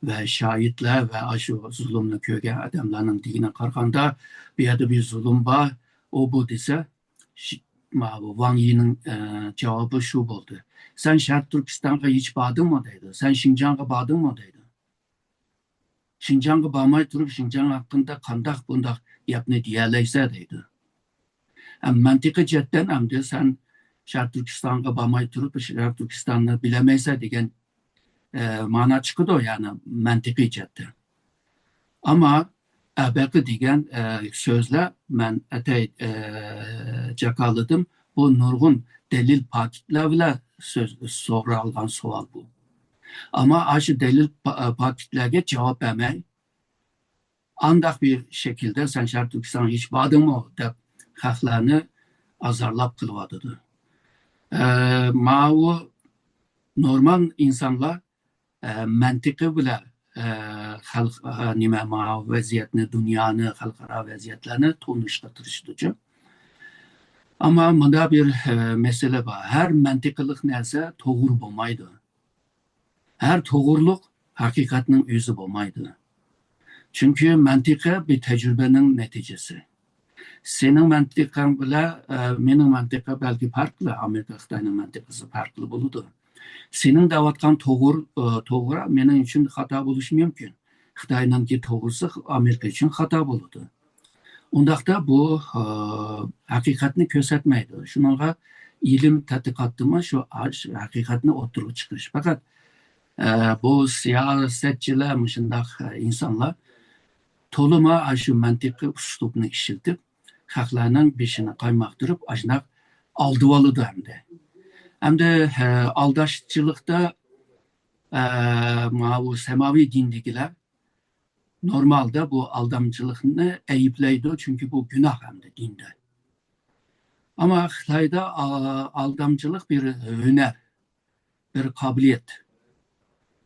ۋە شاھىتلار ۋە ئاشۇ زۇلۇمنى كۆرگەن ئادەملەرنىڭ دېگىنىگە قارىغاندا، بۇ يەردە بىر زۇلۇم بار، ئۇ بۇ دېسە، شى-، ماۋۇ ۋاڭ يىنىڭ، ئە، جاۋابى شۇ بولدى. «سەن شەرقىي تۈركىستانغا ھېچ باردىڭمۇ؟» دەيدۇ. «سەن شىنجاڭغا باردىڭمۇ؟» دەيدۇ. «شىنجاڭغا بارماي تۇرۇپ، شىنجاڭ ھەققىندە قانداق بۇنداق گەپنى دېيەلەيسەن؟» دەيدۇ. ھەم مەنتىقىي جەھەتتىن ئەمدى سەن شەرقىي تۈركىستانغا بارماي تۇرۇپ، شەرقىي تۈركىستاننى بىلەلمەيسەن دېگەن، ئە، مانا چىقىدۇ، يەنى مەنتىقىي جەھەتتىن. ئەمما ئەبەقى دېگەن، ئە، سۆزلەر مەن ئەتەي، ئە، جاكارلىدىم. بۇ نۇرغۇن دەلىل پاكىتلار بىلەن سۆز، سورالغان سوئال بۇ. ئەمما ئاشۇ دەلىل پا-، پاكىتلارغا جاۋاب بەرمەي، ئانداق بىر شەكىلدە «سەن شەرقىي تۈركىستانغا ھېچ باردىڭمۇ؟» دەپ خەقلەرنى ئازارلاپ قېلىۋاتىدۇ. ئە، ماۋۇ نورمال ئىنسانلار، ئە، مەنتىقى بىلەن، ئە، خەلق، ئە، نېمە، ماۋۇ ۋەزىيەتنى، دۇنيانى، خەلقئارا ۋەزىيەتلەرنى تونۇشقا تىرىشىدۇچۇ. ئەمما مۇندا بىر، ئە، مەسىلە بار. ھەر مەنتىقىلىق نەرسە توغرا بولمايدۇ. ھەر توغرىلىق ھەقىقەتنىڭ ئۆزى بولمايدۇ. چۈنكى مەنتىقە بىر تەجرىبىنىڭ نەتىجىسى. سېنىڭ مەنتىقەڭ بىلەن، ئە، مېنىڭ مەنتىقە بەلكى پەرقلىق، ئامېرىكا، خىتاينىڭ مەنتىقىسى پەرقلىق بولىدۇ. سېنىڭ دەۋاتقان توغرا، ئە، توغرا مېنىڭ ئۈچۈن خاتا بولۇشى مۇمكىن. خىتاينىڭكى توغرىسى ئامېرىكا ئۈچۈن خاتا بولىدۇ. ئۇنداقتا بۇ، ئە، ھەقىقەتنى كۆرسەتمەيدۇ. شۇنىڭغا ئىلىم تەتقىقاتتىمۇ شۇ ئاش-، ھەقىقەتنى ئوتتۇرىغا چىقىرىش. پەقەت، ئە، بۇ سىياسەتچىلەر مۇشۇنداق، ئە، ئىنسانلار تولىمۇ ئاشۇ مەنتىقىي ئۇسلۇبنى ئىشلىتىپ، خەقلەرنىڭ بېشىنى قايماقتۇرۇپ، ئاشۇنداق ئالدىۋالىدۇ ئەمدى. ئەمدى، ئە، ئالداشچىلىقتا، ئە، ماۋۇ سەماۋى دىندىكىلەر نورمالدا بۇ ئالدامچىلىقنى ئەيىبلەيدۇ، چۈنكى بۇ گۇناھ ئەمدى دىندا. ئەمما خىتايدا، ئا-، ئالدامچىلىق بىر ھۈنەر، بىر قابىلىيەت.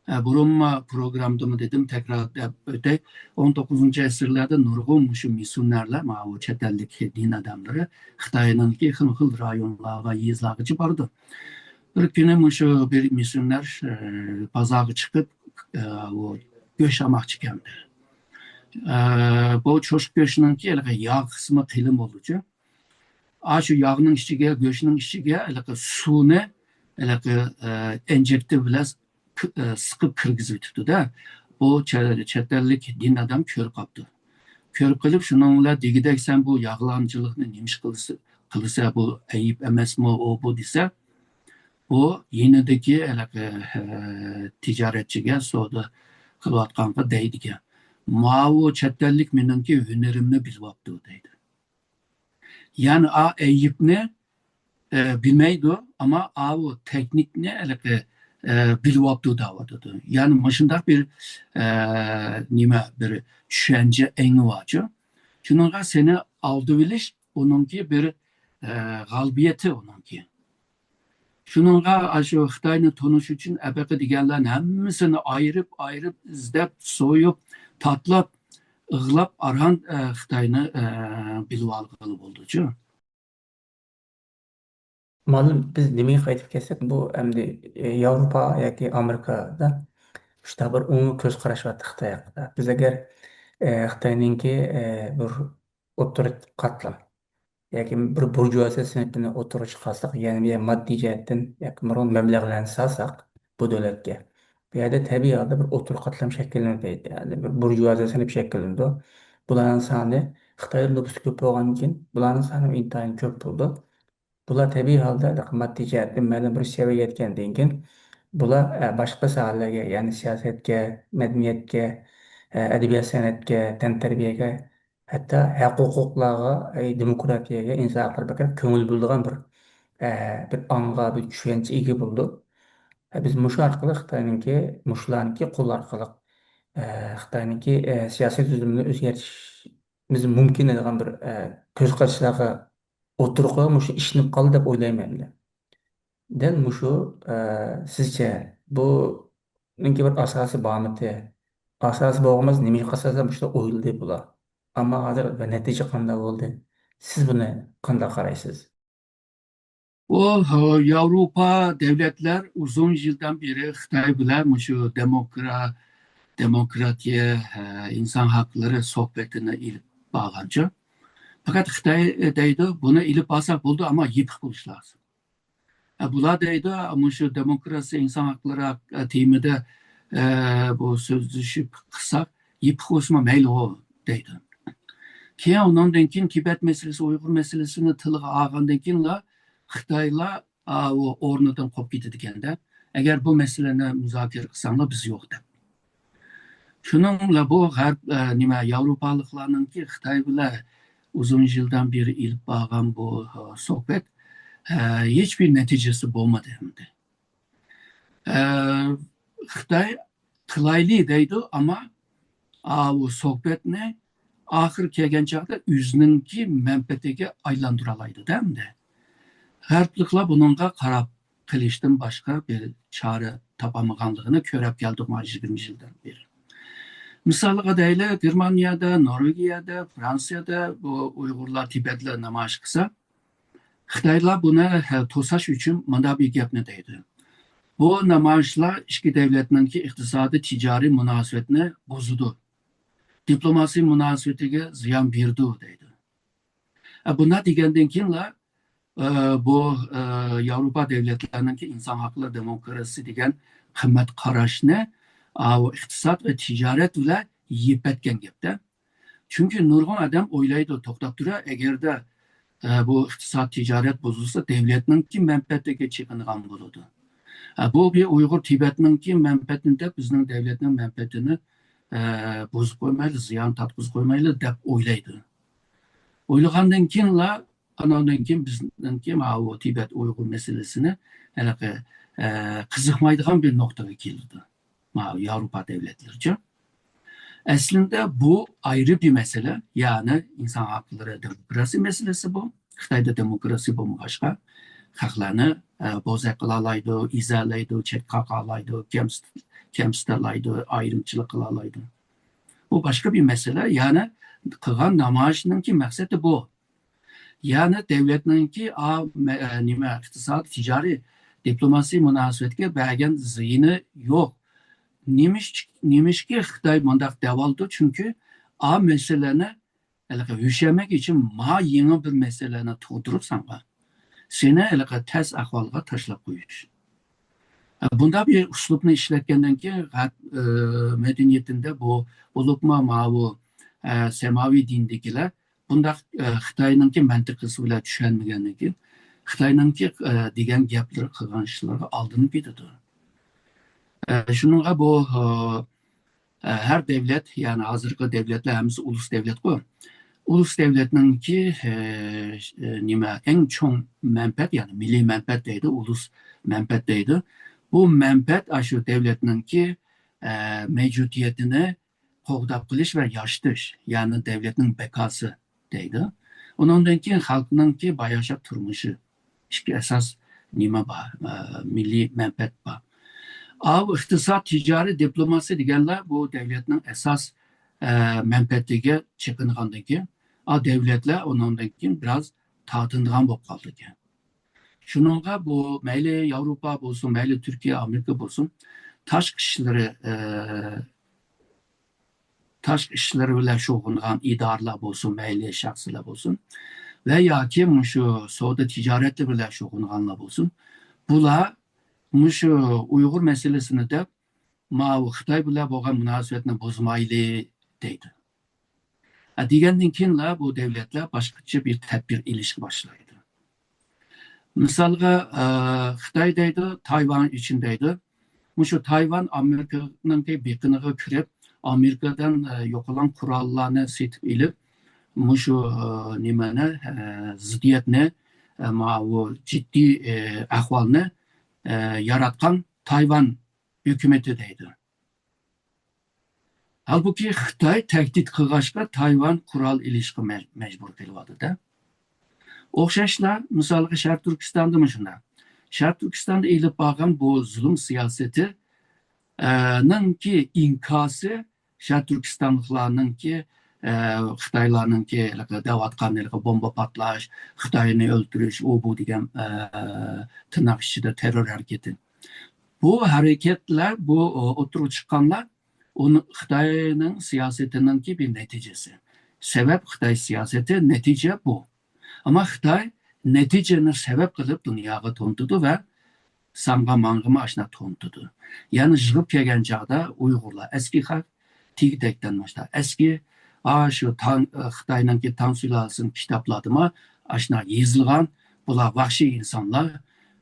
ئە، بۇرۇنمۇ پروگراممىدىمۇ دېدىم، تەكرارلاپ ئۆتەي. ئون توققۇزىنچى ئەسىرلەردە نۇرغۇن مۇشۇ مىسسىيونېرلار، ماۋۇ چەت ئەللىك دىن ئادەملىرى خىتاينىڭكى خىل-خىل رايونلارغا، يېزىلارغىچە بارىدۇ. بىر كۈنى مۇشۇ بىر مىسسىيونېر، ئە، بازارغا چىقىپ، ئە، ئۇ گۆش ئالماقچى ئىكەن. ئە، بۇ چوشقا گۆشنىڭكى ھېلىقى ياغ قىسمى قېلىن بولىدۇچۇ. ئاشۇ ياغنىڭ ئىچىگە، گۆشنىڭ ئىچىگە ھېلىقى سۇنى، ھېلىقى، ئە، ئىنجېكتىر بىلەن ك-، ئە، سىقىپ كىرگۈزۈۋېتىپتۇ-دە. بۇ چە-، چەت ئەللىك دىن ئادەم كۆرۈپ قاپتۇ. كۆرۈپ قېلىپ، شۇنىڭ بىلەن دېگۈدەك، «سەن بۇ ياغلامچىلىقنى نېمىش قىلىسە-، قىلىسەن، بۇ ئەيىب ئەمەسمۇ ئۇ، بۇ؟» دېسە، ئۇ يېنىدىكى ھېلىقى، ئە، تىجارەتچىگە، سودا قىلىۋاتقانغا دەيدىكەن، «ماۋۇ چەت ئەللىك مېنىڭكى ھۈنىرىمنى بىلىۋاپتۇ» دەيدۇ. يەنى ئا ئەيىبنى، ئە، بىلمەيدۇ، ئەمما ئاۋۇ تېخنىكنى ھېلىقى، ئە، بىلىۋاپتۇ دەۋاتىدۇ. يەنى مۇشۇنداق بىر، ئە، نېمە، بىر چۈشەنچە ئېڭى بارچۇ. شۇنىڭغا سېنى ئالدىۋېلىش ئۇنىڭكى بىر، ئە، غالىبىيىتى ئۇنىڭكى. شۇنىڭغا ئاشۇ خىتاينى تونۇش ئۈچۈن ئەبەقە دېگەنلەرنى ھەممىسىنى ئايرىپ، ئايرىپ، ئىزدەپ، سويۇپ، تاتلاپ، ئىغلاپ، ئاران، ئە، خىتاينى، ئە، بىلىۋالغىلى بولىدۇچۇ. مۇئەللىم، بىز نېمىگە قايتىپ كەلسەك، بۇ ئەمدى، ئە، ياۋروپا ياكى ئامېرىكادا شۇنداق بىر ئومۇمىي كۆز قاراش بار خىتاي ھەققىدە. بىز ئەگەر، ئە، خىتاينىڭكى، ئە، بىر ئوتتۇرا قاتلام ياكى بىر بۇرژۇئازىيە سىنىپىنى ئوتتۇرىغا چىقارساق، يەنى بۇ يەر ماددىي جەھەتتىن ياكى نۇرغۇن مەبلەغلەرنى سالساق بۇ دۆلەتكە، بۇ يەردە تەبىئىي ھالدا بىر ئوتتۇرا قاتلام شەكىللىنىدۇ، يەنى بىر بۇرژۇئازىيە سىنىپى شەكىللىنىدۇ. بۇلارنىڭ سانى، خىتايدا نوپۇس كۆپ بولغاندىن كېيىن، بۇلارنىڭ سانى ئىنتايىن كۆپ بولىدۇ. بۇلار تەبىئىي ھالدا ماددىي جەھەتتىن مەلۇم بىر سەۋىيەگە يەتكەندىن كېيىن، بۇلار، ئە، باشقا ساھەلەرگە، يەنى سىياسەتكە، مەدەنىيەتكە، ئە، ئەدەبىيات-سەنئەتكە، تەنتەربىيەگە، ھەتتا ھەق-ھوقۇقلارغا، ئەي، دېموكراتىيەگە، ئىنسان ھەقلىرىغا بەكرەك كۆڭۈل بۆلىدىغان بىر، ئە، بىر ئاڭغا، بىر چۈشەنچىگە ئىگە بولىدۇ. ئە، بىز مۇشۇ ئارقىلىق خىتاينىڭكى، مۇشۇلارنىڭكى قولى ئارقىلىق، ئە، خىتاينىڭكى، ئە، سىياسىي تۈزۈمىنى ئۆزگەرتىشىمىز مۇمكىن دەيدىغان بىر، ئە، كۆز قاراشلارغا ئوتتۇرىغا قويۇپ، مۇشۇ ئىشىنىپ قالدى دەپ ئويلايمەن مەن. دەل مۇشۇ، ئە، سىزچە بۇنىڭكى بىر ئاساسى بارمىتى؟ ئاساسى بولغان بولسا، نېمىشقا ئاساسەن مۇشۇنداق ئويلىدى بۇلار؟ ئەمما ھازىر نەتىجە قانداق بولدى؟ سىز بۇنى قانداق قارايسىز؟ ئۇ، ياۋروپا دۆلەتلەر ئۇزۇن يىلدىن بېرى خىتاي بىلەن مۇشۇ دېموكرا-، دېموكراتىيە، ئە، ئىنسان ھەقلىرى سۆھبىتىنى ئېلىپ بارغانچۇ. پەقەت خىتاي دەيدۇ، بۇنى ئېلىپ بارساق بولىدۇ، ئەمما يېپىق بولۇش لازىم. ئە، بۇلار دەيدۇ، مۇشۇ دېموكراتىيە، ئىنسان ھەقلىرى ھەق-، تېمىدا، ئە، بۇ سۆزلىشىپ قىلساق، يېپىق بولسىمۇ مەيلىغۇ دەيدۇ. كېيىن ئۇنىڭدىن كېيىن تىبەت مەسىلىسى، ئۇيغۇر مەسىلىسىنى تىلغا ئالغاندىن كېيىنلا خىتايلار، ئا، ئۇ ئورنىدىن قوپۇپ كېتىدىكەندە، ئەگەر بۇ مەسىلىنى مۇزاكىرە قىلساڭلار بىز يوق دەپ. شۇنىڭ بىلەن بۇ غەرب، ئە، نېمە، ياۋروپالىقلارنىڭكى خىتاي بىلەن ئۇزۇن يىلدىن بېرى ئېلىپ بارغان بۇ، ئە، سۆھبەت، ئە، ھېچبىر نەتىجىسى بولمىدى ئەمدى. ئە، خىتاي قىلايلى دەيدۇ، ئەمما ئاۋۇ سۆھبەتنى ئاخىرى كەلگەن چاغدا ئۆزىنىڭكى مەنپەئەتىگە ئايلاندۇرالايدۇ-دە ئەمدى. غەربلىكلەر بۇنىڭغا قاراپ قېلىشتىن باشقا بىر چارە تاپالمىغانلىقىنى كۆرۈپ كەلدۇق مانا يىگىرمە يىلدىن بېرى. مىسالغا دەيلى، گېرمانىيەدە، نورۋېگىيەدە، فرانسىيەدە بۇ ئۇيغۇرلار، تىبەتلەر نامايىش قىلسا، خىتايلار بۇنى، ھە، توساش ئۈچۈن مۇنداق بىر گەپنى دەيدۇ. بۇ نامايىشلار ئىككى دۆلەتنىڭكى ئىقتىسادىي، تىجارىي مۇناسىۋەتنى بۇزىدۇ، دىپلوماسىي مۇناسىۋىتىگە زىيان بېرىدۇ دەيدۇ. ئە، بۇنداق دېگەندىن كېيىنلا، ئە، بۇ، ئە، ياۋروپا دۆلەتلىرىنىڭكى ئىنسان ھەقلىرى، دېموكراتىيە دېگەن قىممەت قاراشنى، ئاۋۇ ئىقتىساد ۋە تىجارەت بىلەن يېپەتكەن گەپتە. چۈنكى نۇرغۇن ئادەم ئويلايدۇ، توختاپ تۇرە، ئەگەردە، ئە، بۇ ئىقتىساد، تىجارەت بۇزۇلسا، دۆلەتنىڭكى مەنپەئەتىگە چېقىنغان بولىدۇ. ئە، بۇ بىر ئۇيغۇر، تىبەتنىڭكى مەنپەئەتىنى دەپ، بىزنىڭ دۆلەتنىڭ مەنپەئەتىنى، ئە، بۇزۇپ قويمايلى، زىيان تارتقۇزۇپ قويمايلى دەپ ئويلايدۇ. ئويلىغاندىن كېيىنلا، ئاناندىن كېيىن بىزنىڭكى ماۋۇ تىبەت ئۇيغۇر مەسىلىسىنى ھېلىقى، ئە، قىزىقمايدىغان بىر نۇقتىغا كېلىدۇ. ماۋۇ ياۋروپا دۆلەتلىرىچە. ئەسلىندە بۇ ئايرى بىر مەسىلە، يەنى ئىنسان ھەقلىرى، دېموكراتىيە مەسىلىسى بۇ. خىتايدا دېموكراتىيە بولمىغاچقا، خەقلەرنى، ئە، بوزەك قىلالايدۇ، ئېزەلەيدۇ، چەتكە قاقالايدۇ، كەمس-، كەمسىتەلايدۇ، ئايرىمچىلىق قىلالايدۇ. بۇ باشقا بىر مەسىلە. يەنى قىلغان نامايىشنىڭكى مەقسىتى بۇ. يەنى دۆلەتنىڭكى ئا-، مە-، ئە، نېمە، ئىقتىساد، تىجارىي، دىپلوماسىي مۇناسىۋەتكە بەرگەن زىيىنى يوق. نېمىش-، نېمىشقا خىتاي مۇنداق دەۋالىدۇ؟ چۈنكى ئا مەسىلىنى ھېلىقى يۈشەنمەك ئۈچۈن ما يېڭى بىر مەسىلىنى تۇغدۇرۇپ ساڭا، سېنى ھېلىقى تەس ئەھۋالغا تاشلاپ قويۇش. ئە، بۇنداق بىر ئۇسلۇبنى ئىشلەتكەندىن كېيىن، غەرب، ئە، مەدەنىيىتىدە بۇ، بولۇپمۇ ماۋۇ، ئە، سەماۋى دىندىكىلەر بۇنداق، ئە، خىتاينىڭكى مەنتىقىسى بىلەن چۈشەنمىگەندىن كېيىن، خىتاينىڭكى، ئە، دېگەن گەپلىرى، قىلغان ئىشلىرىغا ئالدىنىپ كېتىدۇ. ئە، شۇنىڭغا بۇ، ئە، ئە، ھەر دۆلەت، يەنى ھازىرقى دۆلەتلەر ھەممىسى ئۇلۇس دۆلەتقۇ. ئۇلۇس دۆلەتنىڭكى، ئە، ئە، نېمە، ئەڭ چوڭ مەنپەئەت، يەنى مىللىي مەنپەئەت دەيدۇ، ئۇلۇس مەنپەئەت دەيدۇ. بۇ مەنپەئەت ئاشۇ دۆلەتنىڭكى، ئە، مەۋجۇدىيىتىنى قوغداپ قېلىش ۋە ياشىتىش، يەنى دۆلەتنىڭ بەقاسى دەيدۇ. ئۇنىڭدىن كېيىن خەلقنىڭكى باياشات تۇرمۇشى، ئىككى ئاساس نېمە بار، ئە، مىللىي مەنپەئەت بار. ئاۋۇ ئىقتىساد، تىجارەت، دىپلوماسىيە دېگەنلەر بۇ دۆلەتنىڭ ئاساس، ئە، مەنپەئەتىگە چېقىنغاندىن كېيىن، ئا، دۆلەتلەر ئۇنىڭدىن كېيىن بىراز تارتىنىدىغان بولۇپ قالىدىكەن. شۇنىڭغا بۇ مەيلى ياۋروپا بولسۇن، مەيلى تۈركىيە، ئامېرىكا بولسۇن، تاشقى ئىشلىرى، ئە، تاشقى ئىشلىرى بىلەن شۇغۇللانغان ئىدارىلەر بولسۇن، مەيلى شەخسلەر بولسۇن ۋە ياكى مۇشۇ سودا تىجارەتلىرى بىلەن شۇغۇللانغانلار بولسۇن، بۇلار مۇشۇ ئۇيغۇر مەسىلىسىنى دەپ، ماۋۇ خىتاي بىلەن بولغان مۇناسىۋەتنى بۇزمايلى دەيدۇ. ھە، دېگەندىن كېيىنلا بۇ دۆلەتلەر باشقىچە بىر تەدبىر ئېلىشقا باشلايدۇ. مىسالغا، ئە، خىتاي دەيدۇ، تايۋان ئۈچۈن دەيدۇ. مۇشۇ تايۋان ئامېرىكىنىڭكى بېقىنىغا كىرىپ، ئامېرىكىدىن، ئە، يوقالغان قوراللارنى سېتىپ ئېلىپ، مۇشۇ، ئە، نېمىنى، ئە، زىددىيەتنى، ئە، ماۋۇ جىددىي، ئە، ئەھۋالنى، ئە، ياراتقان تايۋان ھۆكۈمىتى دەيدۇ. ھالبۇكى، خىتاي تەھدىت قىلغاچقا، تايۋان قورال ئېلىشقا مەج-، مەجبۇر قىلىۋاتىدۇ. ئوخشاشلا، مىسالغا، شەرقىي تۈركىستاندىمۇ شۇنداق. شەرقىي تۈركىستاندا ئېلىپ بارغان بۇ زۇلۇم سىياسىتى، ئە، نىڭكى ئىنكاسى شەرقىي تۈركىستانلىقلارنىڭكى، ئە، خىتايلارنىڭكى ھېلىقى دەۋاتقان ھېلىقى بومبا پارتلاش، خىتاينى ئۆلتۈرۈش، ئۇ بۇ دېگەن، ئە، تىرناق ئىچىدە تېررور ھەرىكىتى. بۇ ھەرىكەتلەر، بۇ، ئوتتۇرىغا چىققانلار، ئۇنى خىتاينىڭ سىياسىتىنىڭكى بىر نەتىجىسى. سەۋەب خىتاي سىياسىتى، نەتىجە بۇ. ئەمما خىتاي نەتىجىنى سەۋەب قىلىپ دۇنياغا تونۇتىدۇ ۋە ساڭغا ماڭغىمۇ ئاشۇنداق تونۇتىدۇ. يەنى يىغىپ كەلگەن چاغدا ئۇيغۇرلار ئەسكى خەق، تېگى-تەكتەن مۇشۇنداق ئەسكى، ئاشۇ تاڭ، خىتاينىڭكى تاڭ سۇلالىسىنىڭ كىتابلىرىدىمۇ ئاشۇنداق يېزىلغان، بۇلار ۋەھشىي ئىنسانلار،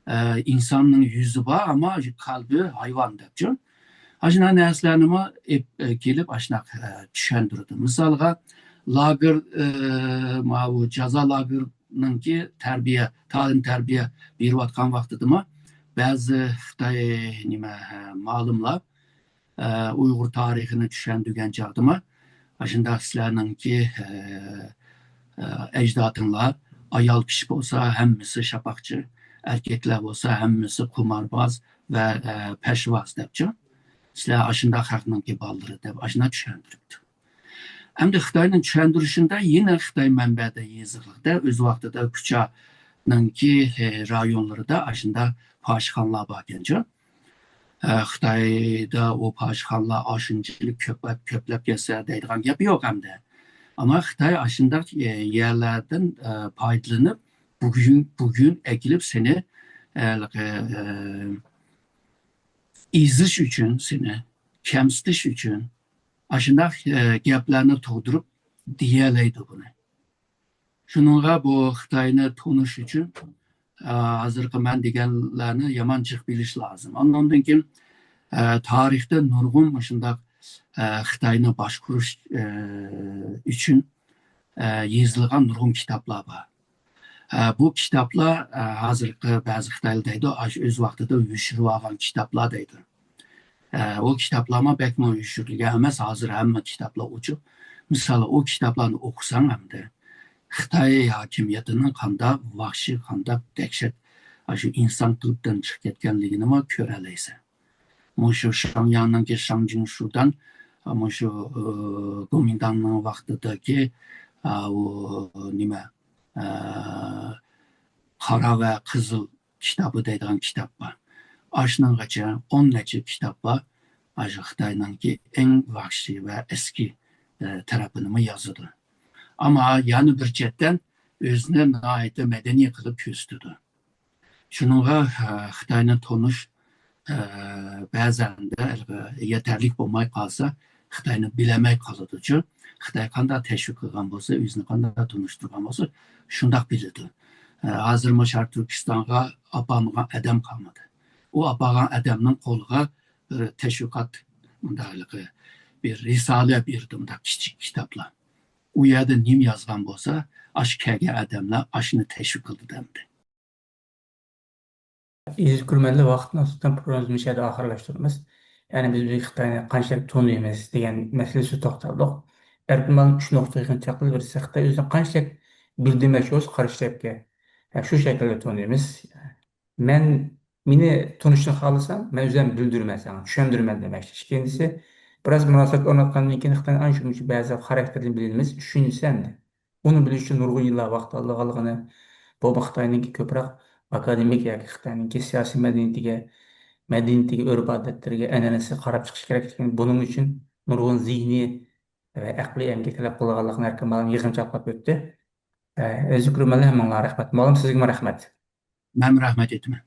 ئە، ئىنساننىڭ يۈزى بار، ئەمما قەلبى ھايۋان دەپچۇ. ئاشۇنداق نەرسىلەرنىمۇ ئېپ-، ئە، كېلىپ ئاشۇنداق، ئە، چۈشەندۈرىدۇ. مىسالغا، لاگېر، ئە، ماۋۇ جازا لاگېرىنىڭكى تەربىيە، تالىم تەربىيە بېرىۋاتقان ۋاقتىدىمۇ بەزى خىتاي نېمە، مالىملار، ئە، ئۇيغۇر تارىخىنى چۈشەندۈرگەن چاغدىمۇ، ئاشۇنداق سىلەرنىڭكى، ئە، ئە، ئەجدادىڭلار ئايال كىشى بولسا ھەممىسى شاپاقچى، ئەركەكلەر بولسا ھەممىسى قۇمارباز ۋە، ئە، پەشۋاز دەپچۇ. سىلەر ئاشۇنداق خەقنىڭكى بالىلىرى دەپ ئاشۇنداق چۈشەندۈرۈپتۇ. ئەمدى خىتاينىڭ چۈشەندۈرۈشىندە يەنە خىتاي مەنبەدە يېزىقلىقتا ئۆز ۋاقتىدا كۇچانىڭكى، ئە، رايونلىرىدا ئاشۇنداق پاھىشخانىلار باركەنچۇ. ئە، خىتايدا ئۇ پاھىشخانىلار ئاشۇنچىلىك كۆپلەپ، كۆپلەپ كەتسە دەيدىغان گەپ يوق ئەمدى. ئەمما خىتاي ئاشۇنداق، ئە، يەرلەردىن، ئە، پايدىلىنىپ، بۈگۈن، بۈگۈن ئەكېلىپ سېنى، ئە، ھېلىقى، ئە، ئېزىش ئۈچۈن، سېنى كەمسىتىش ئۈچۈن ئاشۇنداق، ئە، گەپلەرنى تۇغدۇرۇپ دېيەلەيدۇ بۇنى. شۇنىڭغا بۇ خىتاينى تونۇش ئۈچۈن، ئە، ھازىرقى مەن دېگەنلەرنى يامان جىق بىلىش لازىم. ئاندىن كېيىن، ئە، تارىختا نۇرغۇن مۇشۇنداق، ئە، خىتاينى باشقۇرۇش، ئە، ئۈچۈن، ئە، يېزىلغان نۇرغۇن كىتابلار بار. ئە، بۇ كىتابلار، ئە، ھازىرقى بەزى خىتايلار دەيدۇ، ئاشۇ ئۆز ۋاقتىدا يوشۇرۇۋالغان كىتابلار دەيدۇ. ئە، ئۇ كىتابلارمۇ بەكمۇ يوشۇرۇلغان ئەمەس، ھازىر ھەممە كىتابلار ئوچۇق. مىسال، ئۇ كىتابلارنى ئوقۇساڭ ئەمدى، خىتاي ھاكىمىيىتىنىڭ قانداق ۋەھشىي، قانداق دەھشەت، ئاشۇ ئىنسان قېلىپتىن چىقىپ كەتكەنلىكىنىمۇ كۆرەلەيسەن. مۇشۇ شياڭياڭنىڭكى شاڭجىڭشۇدان، مۇشۇ، ئى، گومىنداڭنىڭ ۋاقتىدىكى، ئا، ئۇ نېمە، ئە، قارا ۋە قىزىل كىتابى دەيدىغان كىتاب بار. ئاشۇنىڭغىچە ئون نەچچە كىتاب بار. ئاشۇ خىتاينىڭكى ئەڭ ۋەھشىي ۋە ئەسكى، ئە، تەرىپىنىمۇ يازىدۇ. ئەمما يەنە بىر چەتتىن ئۆزىنى ناھايىتى مەدەنىي قىلىپ كۆرسىتىدۇ. شۇنىڭغا، ئە، خىتاينى تونۇش، ئە، بەزەندە يېتەرلىك بولماي قالسا، خىتاينى بىلەلمەي قالىدۇچۇ. خىتاي قانداق تەشۋىق قىلغان بولسا، ئۆزىنى قانداق تونۇشتۇرغان بولسا، شۇنداق بىلىدۇ. ئە، ھازىرمۇ شەرقىي تۈركىستانغا ئاپارمىغان ئادەم قالمىدى. ئۇ ئاپارغان ئادەمنىڭ قولىغا بىر تەشۋىقات، مۇنداق ھېلىقى بىر رىسالە بېرىدۇ، مۇنداق كىچىك كىتابلار. ئۇ يەردە نېمە يازغان بولسا، ئاشۇ كەلگەن ئادەملەر ئاشۇنى تەشۋىق قىلىدۇ دەمدى. ئەزىز كۆرۈرمەنلەر، ۋاقىتنىڭ ئاستىدىن پروگراممىمىزنى مۇشۇ يەردە ئاخىرلاشتۇرىمىز. يەنى بىز بۈگۈن خىتاينى قانچىلىك تونۇيمىز دېگەن مەسىلىسىدە توختالدۇق. ئەركىن مۇئەللىم ئۈچ نۇقتىغا يىغىنچاق قىلدى. بىرسى خىتاي ئۆزىنى قانچىلىك بىلدۈرمەكچى بولسا قارشى تەرەپكە، ھە، شۇ شەكىلدە تونۇيمىز. مەن، مېنى تونۇشنى خالىساڭ، مەن ئۆزۈم بىلدۈرىمەن ساڭا، چۈشەندۈرىمەن دېمەكچى. ئىككىنچىسى، بىراز مۇناسىۋەت ئورناتقاندىن كېيىن خىتاينىڭ ئانچە-مۇنچە بەزى خاراكتېرىنى بىلىمىز. ئۈچىنچىسى ئەمدى، ئۇنى بىلىش ئۈچۈن نۇرغۇن يىللار ۋاقىت ئالىدىغانلىقىنى، بۇ خىتاينىڭكى كۆپرەك ئاكادېمىك ياكى خىتاينىڭكى سىياسىي مەدەنىيىتىگە، مەدەنىيىتىگە، ئۆرپ-ئادەتلىرىگە، ئەنئەنىسىگە قاراپ چىقىش كېرەكلىكىنى، بۇنىڭ ئۈچۈن نۇرغۇن زېھنىي ۋە ئەقلىي ئەمگەك تەلەپ قىلىدىغانلىقىنى ئەركىن مۇئەللىم يىغىنچاقلاپ ئۆتتى. ئە، ئەزىز كۆرۈرمەنلەر، ھەممىڭلارغا رەھمەت. مۇئەللىم، سىزگىمۇ رەھمەت. مەنمۇ رەھمەت ئېيتىمەن.